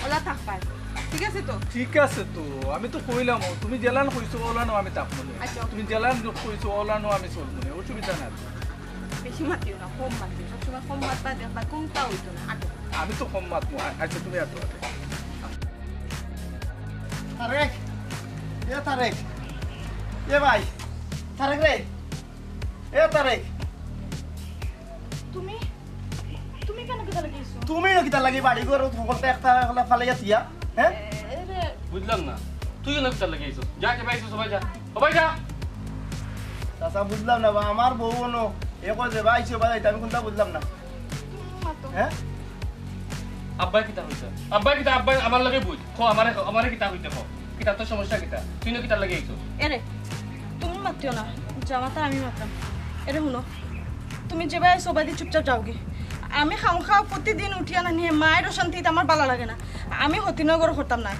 অলা থাকবায়। ঠিক আছে তো? ঠিক আছে তো, আমি তো কইলামউ, তুমি যেলান কইছো অলানউ আমি থাকমু নে। আচ্ছা। তুমি যেলান কইছো অলানউ আমি চলমু নে, অসুবিধা নাই। বেশি মাতিও না, কম মাতিও। সবসময় কম মাতবা, দেখবা কুন্তা অইতো না। আটো। আমি তো কম মাতমু। আ-, আচ্ছা, তুমি আটো, আটো। তারেক, এ তারেক, এ ভাই, তারেক রে, এ তারেক। তুমি, তুমি কেনে কিতার লাগি আইছো? তুমি ইনো কিতার লাগি বাড়ি ঘর হকলতা একটা হকলতা ফালাইয়া থইয়া, হে? এ, এ রে। বুঝলাম না, তুই ইনো কিতার লাগি আইছস? যা, যেবায় আইছস, অবায় যা, অবায় যা। চাচা, বুঝলাম না বা, আমার বউ অনো, এ কয় যেবায় আইছি, অবায় যাইতে, আমি কুন্তা বুঝলাম না। তুমি মাতো। হে? আব্বায় কিতা কইতা? আব্বায় কিতা? আব্বায় আমার লগে বুঝ। কও, আমারে, আমারে কিতা কইতে কও। কিতা তোর সমস্যা কিতা? তুই ইনো কিতার লাগি আইছস? এ রে, তুমি মাতিও না, যা মাতার আমি মাতরাম। এ রে হুনো, তুমি যেবায় আইছো অবায়দি চুপচাপ যাওগি। আমি খামোখা প্রতিদিন উঠিয়া নানি হে মায়ের অশান্তিত আমার বালা লাগে না। আমি হতিনর ঘরো করতাম নায়।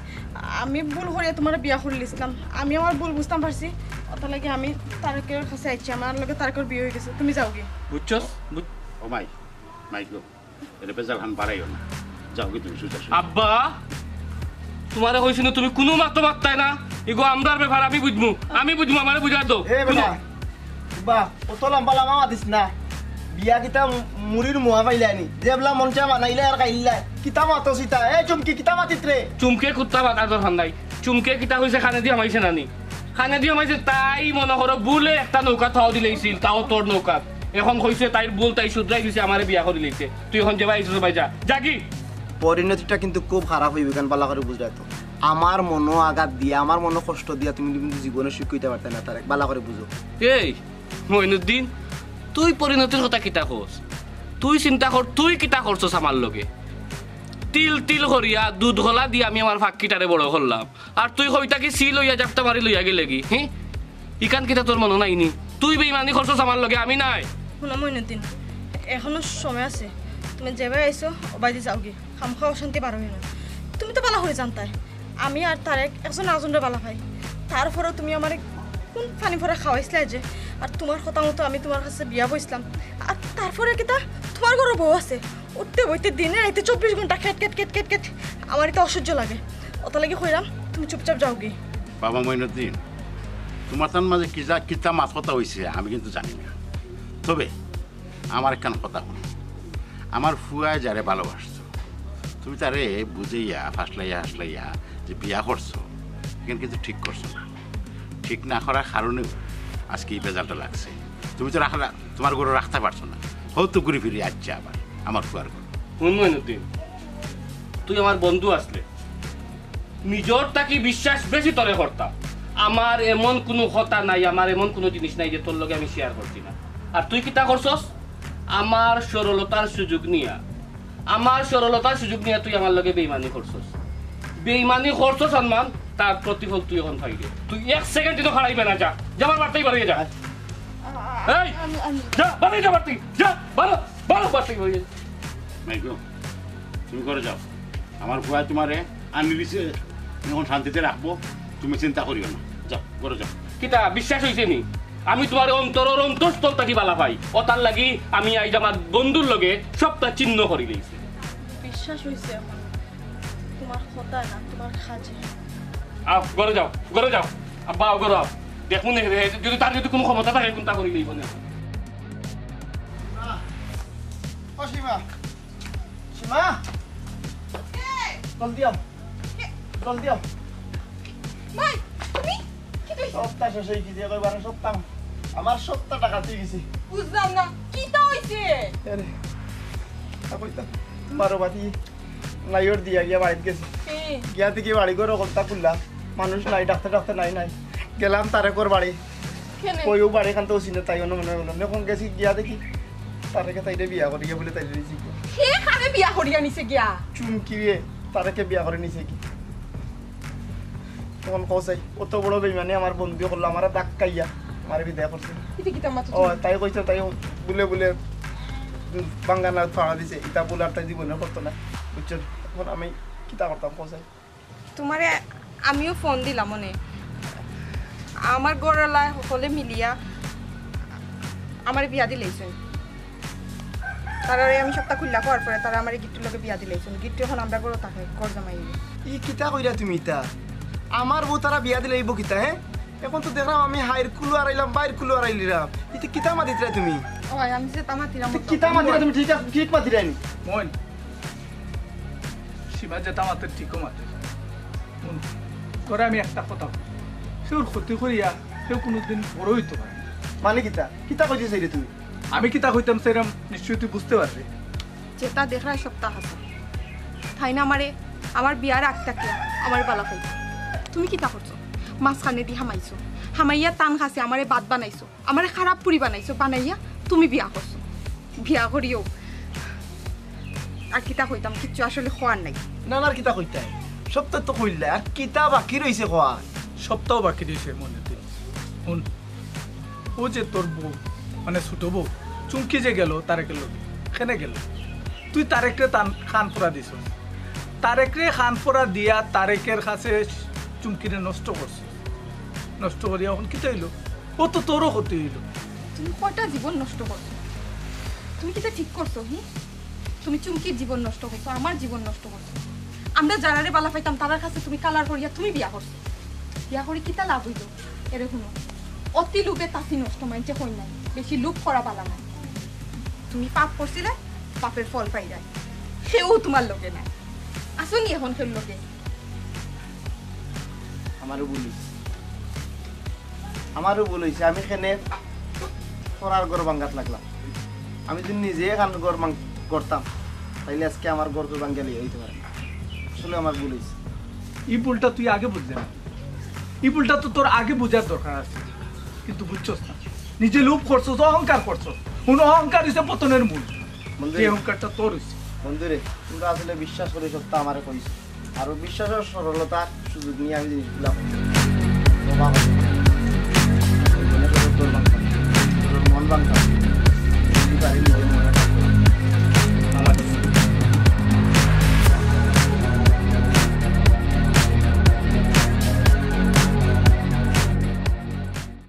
আমি ভুল করিয়া তুমারে বিয়া করিলিছলাম। আমি আমার ভুল বুঝতাম পারছি। অতার লাগি আমি তারেকর কাছে আইছি। আমার লগে তারেকর বিয়া অইগেছে। তুমি যাওগি। বুঝছস? বুঝ- ও মাই, মাই গো। এরে বেজাল খান বাড়াইও না। যাওগি তুমি সুজা সুজা। আব্বা, তুমারে কইছি না তুমি কুনু মাতো মাততায় না। ইগু আমরার ব্যাপার, আমি বুঝমু। আমি বুঝমু, আমারে বুঝাই দেও। এ বেটা, বা, অত লম্বা লম্বা মাতিস না। বিয়া কিতা মু-, মুড়ির মুয়া পাইলায়নি? যেবলা মন চায় বানাইলায় আর খাইলায়। কিতা মাতস ইতা? এ চুমকি, কিতা মাতিস রে? চুমকে কুত্তা মাতার দরকার নাই। চুমকে কিতা কইছে কানেদি হামাইছে নানি? কানেদি হামাইছে, তাই মনো করো ভুলে একটা নৌকাত ফাও দিলাইছিল, তাও তোর নৌকাত। এখন কইছে তাইর ভুল, তাই শুধরাই দিছে, আমারে বিয়া করিলাইছে। তুই এখন যেবায় আইছস অবায় যা। যাগি? পরিণতিটা কিন্তু খুব খারাপ অইবো, ইখান বালা করি বুঝরায় তো। আমার মনো আঘাত দিয়া, আমার মনো কষ্ট দিয়া তুমি কিন্তু জীবনে সুখী অইতা পারতায় না, তারেক, ভালা করি বুঝো। এই মইনুদ্দিন, তুই পরিণতির কথা কিতা কস? তুই চিন্তা কর, তুই কিতা করছস আমার লগে। তিল তিল করিয়া দুধ কলা দিয়া আমি আমার ফাক্কিটারে বড় করলাম, আর তুই কইতা কি সিল অইয়া জাপটা মারি লইয়া গেলেগি, হি? ইখান কিতা তোর মনো নাই নি? তুই বেইমানি করছস আমার লগে, আমি নায়। হুনো মইনুদ্দিন, এখনো সময় আছে, তুমি যেবায় আইছো অবায়দি যাওগি। খামখা অশান্তি বাড়াইও না। তুমি তো ভালা করি জানতায় আমি আর তারেক একজন আরজনরে ভালা পাই। তারপরেও তুমি আমারে কুন পানি পড়া খাওয়াইছলায় যে, আর তুমার কথা মতো আমি তুমার কাছে বিয়া বইছলাম। আর তারপরে কিতা, তুমার ঘরো বউ আছে, উঠতে বইতে দিনে রাইতে চব্বিশ ঘন্টা খেট খেট খেট খেট খেট। আমার ইতা অসহ্য লাগে। অতার লাগি কইরাম, তুমি চুপচাপ যাওগি। বাবা মইনুদ্দিন, তুমার তান মাঝে কিজা কিতা মাত কথা অইছে আমি কিন্তু জানি না। তবে আমার একখান কথা হুনো, আমার ফুয়ায় যারে ভালোবাসতো, তুমি তারে বুঝাইয়া ফাসলাইয়া হাসলাইয়া যে বিয়া করছো, ইখান কিন্তু ঠিক করছো না। ঠিক না করার কারণেউ আজকে ই বেজালটা লাগছে। তুমি তো রাখলা, তুমার ঘরো রাখতা পারছো না, হউ তো ঘুরি ফিরি আইচ্ছা আবার আমার ফুয়ার ঘরো। হুন মইনুদ্দিন, তুই আমার বন্ধু আছলে, নিজর থাকি বিশ্বাস বেশি তোরে করতাম। আমার এমন কুনু কথা নাই, আমার এমন কুনু জিনিস নাই যে তোর লগে আমি share করছি না। আর তুই কিতা করছস? আমার সরলতার সুযোগ নিয়া, আমার সরলতার সুযোগ নিয়া তুই আমার লগে বেইমানি করছস। বেইমানি করছস আনমান, তার প্রতিফল তুই অখন পাইবে। তুই এক second ইনো খাড়াইবে না, যা, যা, আমার বাড়িত বারইয়া যা। এই, যা, বারইয়া যা বাড়িত, যা, বারো, বারো বাড়িত বারইয়া যা। মাইগো, তুমি ঘরো যাও। আমার ফুয়ায় তুমারে আনি দিছে, অখন শান্তিতে রাখবো, তুমি চিন্তা করিও না। যাও, ঘরো যাও। কিতা বিশ্বাস অইছে নি? আমি তুমারে অন্তরর অন্তঃস্থল থাকি ভালা পাই। অতার লাগি আমি আইজ আমার বন্ধুর লগে সবটা ছিন্ন করিলাইছি। বিশ্বাস অইছে অখন তুমার কথায় না, তুমার কাজে। আও, ঘরো যাও, ঘরো যাও। আব্বা, আও, ঘরো আও। দেখমু নে, হে, যদি তার যদি কুনু ক্ষমতা থাকে, কুনতা করিলাইবো নে। ও সীমা, সীমা, জলদি আও, জলদি আও। ভাই, তুমি? কিতা অইছে? সবটা শেষ অই গেছে, একবারে সবটা। আমার সবটা টাকা তুই গেছি। বুঝলাম না, কিতা অইছে? আরে, তা কইতাম, বারো বাতি লাইট দিয়া গিয়া বাড়িত গেছি। হুম। গিয়া দেখি বাড়ি ঘর অকলতা খুললা, মানুষ নাই, ডাকতে ডাকতে নাই, নাই। গেলাম তারেকর বাড়ি। কেনে? কই ও বাড়ি খান তো চিনে, তাই অন্য মনে হলো। অখন গেছি গিয়া দেখি, তারেকে তাইরে বিয়া করিয়া বুলে তাইরে নিছে গি। হে কারে বিয়া করিয়া নিছে গিয়া? চুমকিরে, তারেকে বিয়া করি নিছে গি। অখন কও চাই, অত বড় বেইমানি আমার বন্ধু করলো, আমারে ধাক্কাইয়া, আমারে বিদায় করছে। ইতা কিতা মাতো ও, তুমি? তাই কইছে, তাই বুলে বুলে, উম, বাঙ্গানা ফাড়া দিছে, ইতা বুলে আর তাই জীবনে করতো না, বুঝছো? অখন আমি কিতা করতাম, কও চাই? তুমারে আমিও ফোন দিলাম অনে। আমার ঘরআলায় হকলে মিলিয়া আমারে বিয়া দিলাইছইন। তারারে আমি সবটা খুলিয়া কওয়ার পরে তারা আমারে গিট্টুর লগে বিয়া দিলাইছইন। গিট্টু অখন আমরার ঘরো থাকে, ঘর জামাই অইবো। ই কিতা কইরা তুমি ইতা? আমার বউ তারা বিয়া দিলাইবো কিতা, হে? অখন তো দেখরাম আমি হাইর কুলো আড়াইলাম, বাইর কুলো আড়াইলিরাম। ইতা কিতা মাতিতরায় তুমি? ওই, আমি যেতা মাতিরাম, ইতা কিতা মাতিতরায় তুমি? ঠিক আছে, ঠিক মাতিরায় নি? মইন, সীমা যেতা মাতের ঠিকউ মাতের। হুন, তোরে আমি একটা কথা কই, কেউর ক্ষতি করিয়া কেউ কুনুদিন বড় অইতো পারে না। মানে কিতা? কিতা কইতে চাইরে তুমি? আমি কিতা কইতাম চাইরাম নিশ্চয়ই তুই বুঝতে পারবে। যেতা দেখরায় সবতা হাছা। তাইন আমারে, আমার বিয়ার আগ থাকিয়া আমারে ভালা পাইতা। তুমি কিতা করছো? মাঝখানেদি হামাইছো, হামাইয়া তান কাছে আমারে ভাত বানাইছো। আমারে খারাপ পুড়ি বানাইছো, বানাইয়া তুমি বিয়া করছো। বিয়া করিও আর কিতা কইতাম, কিচ্ছু আসলে কওয়ার নাই। না, না, আর কিতা কইতায়? সবতা তো কইলায়, আর কিতা বাকি রইছে কওয়া? সবতাউ বাকি রইছে মনে দিন। হুন, ও যে তোর বউ, মানে ছোট বউ, চুমকি যে গেল তারেকর লগে, কেনে গেল? তুই তারেকরে তান কান পরা দিছস। তারেকরে কান পরা দিয়া তারেকর কাছে চুমকিরে নষ্ট করছস। নষ্ট করিয়া অখন কিতা অইলো? ও তো তোরও ক্ষতি অইলো। তুমি কয়টা জীবন নষ্ট করছো? তুমি কিতা ঠিক করছো, হুম? তুমি চুমকির জীবন নষ্ট করছো, আমার জীবন নষ্ট করছো। আমরা যারারে ভালা পাইতাম, তারার কাছে তুমি কালার করিয়া তুমি বিয়া করছো। বিয়া করি কিতা লাভ অইলো? এরে হুনো, অতি লোভে তাঁতি নষ্ট, মাইনষে কইন নায়, বেশি লোভ করা ভালা নায়। তুমি পাপ করছিলে, পাপের ফল পাইরায়। কেউ তুমার লগে নাই। আছো নি অখন কেউর লগে? আমারও ভুল অইছে, আমারও ভুল অইছে। আমি কেনে পরার ঘর ভাঙ্গাত লাগলাম। আমি যদি নিজে এখান ঘর ভাং-, করতাম, তাইলে আজকে আমার ঘর তো ভাঙ্গা লইয়া অইতে পারে না। আসলে আমার ভুল অইছে। এই ভুলটা তুই আগে বুঝলে না। এই ভুলটা তো তোর আগে বুঝার দরকার আছে, কিন্তু বুঝছস না। নিজে লোভ করছস, অহংকার করছস। হুন, অহংকার হইছে পতনের মূল। বন্ধু যে অহংকারটা তোর হইছে। বন্ধুরে, তোমরা আসলে বিশ্বাস করে সত্য আমারে কইস। আর বিশ্বাসের সরলতার সুযোগ নিয়ে আমি জিনিসগুলা করি। তো বাবা,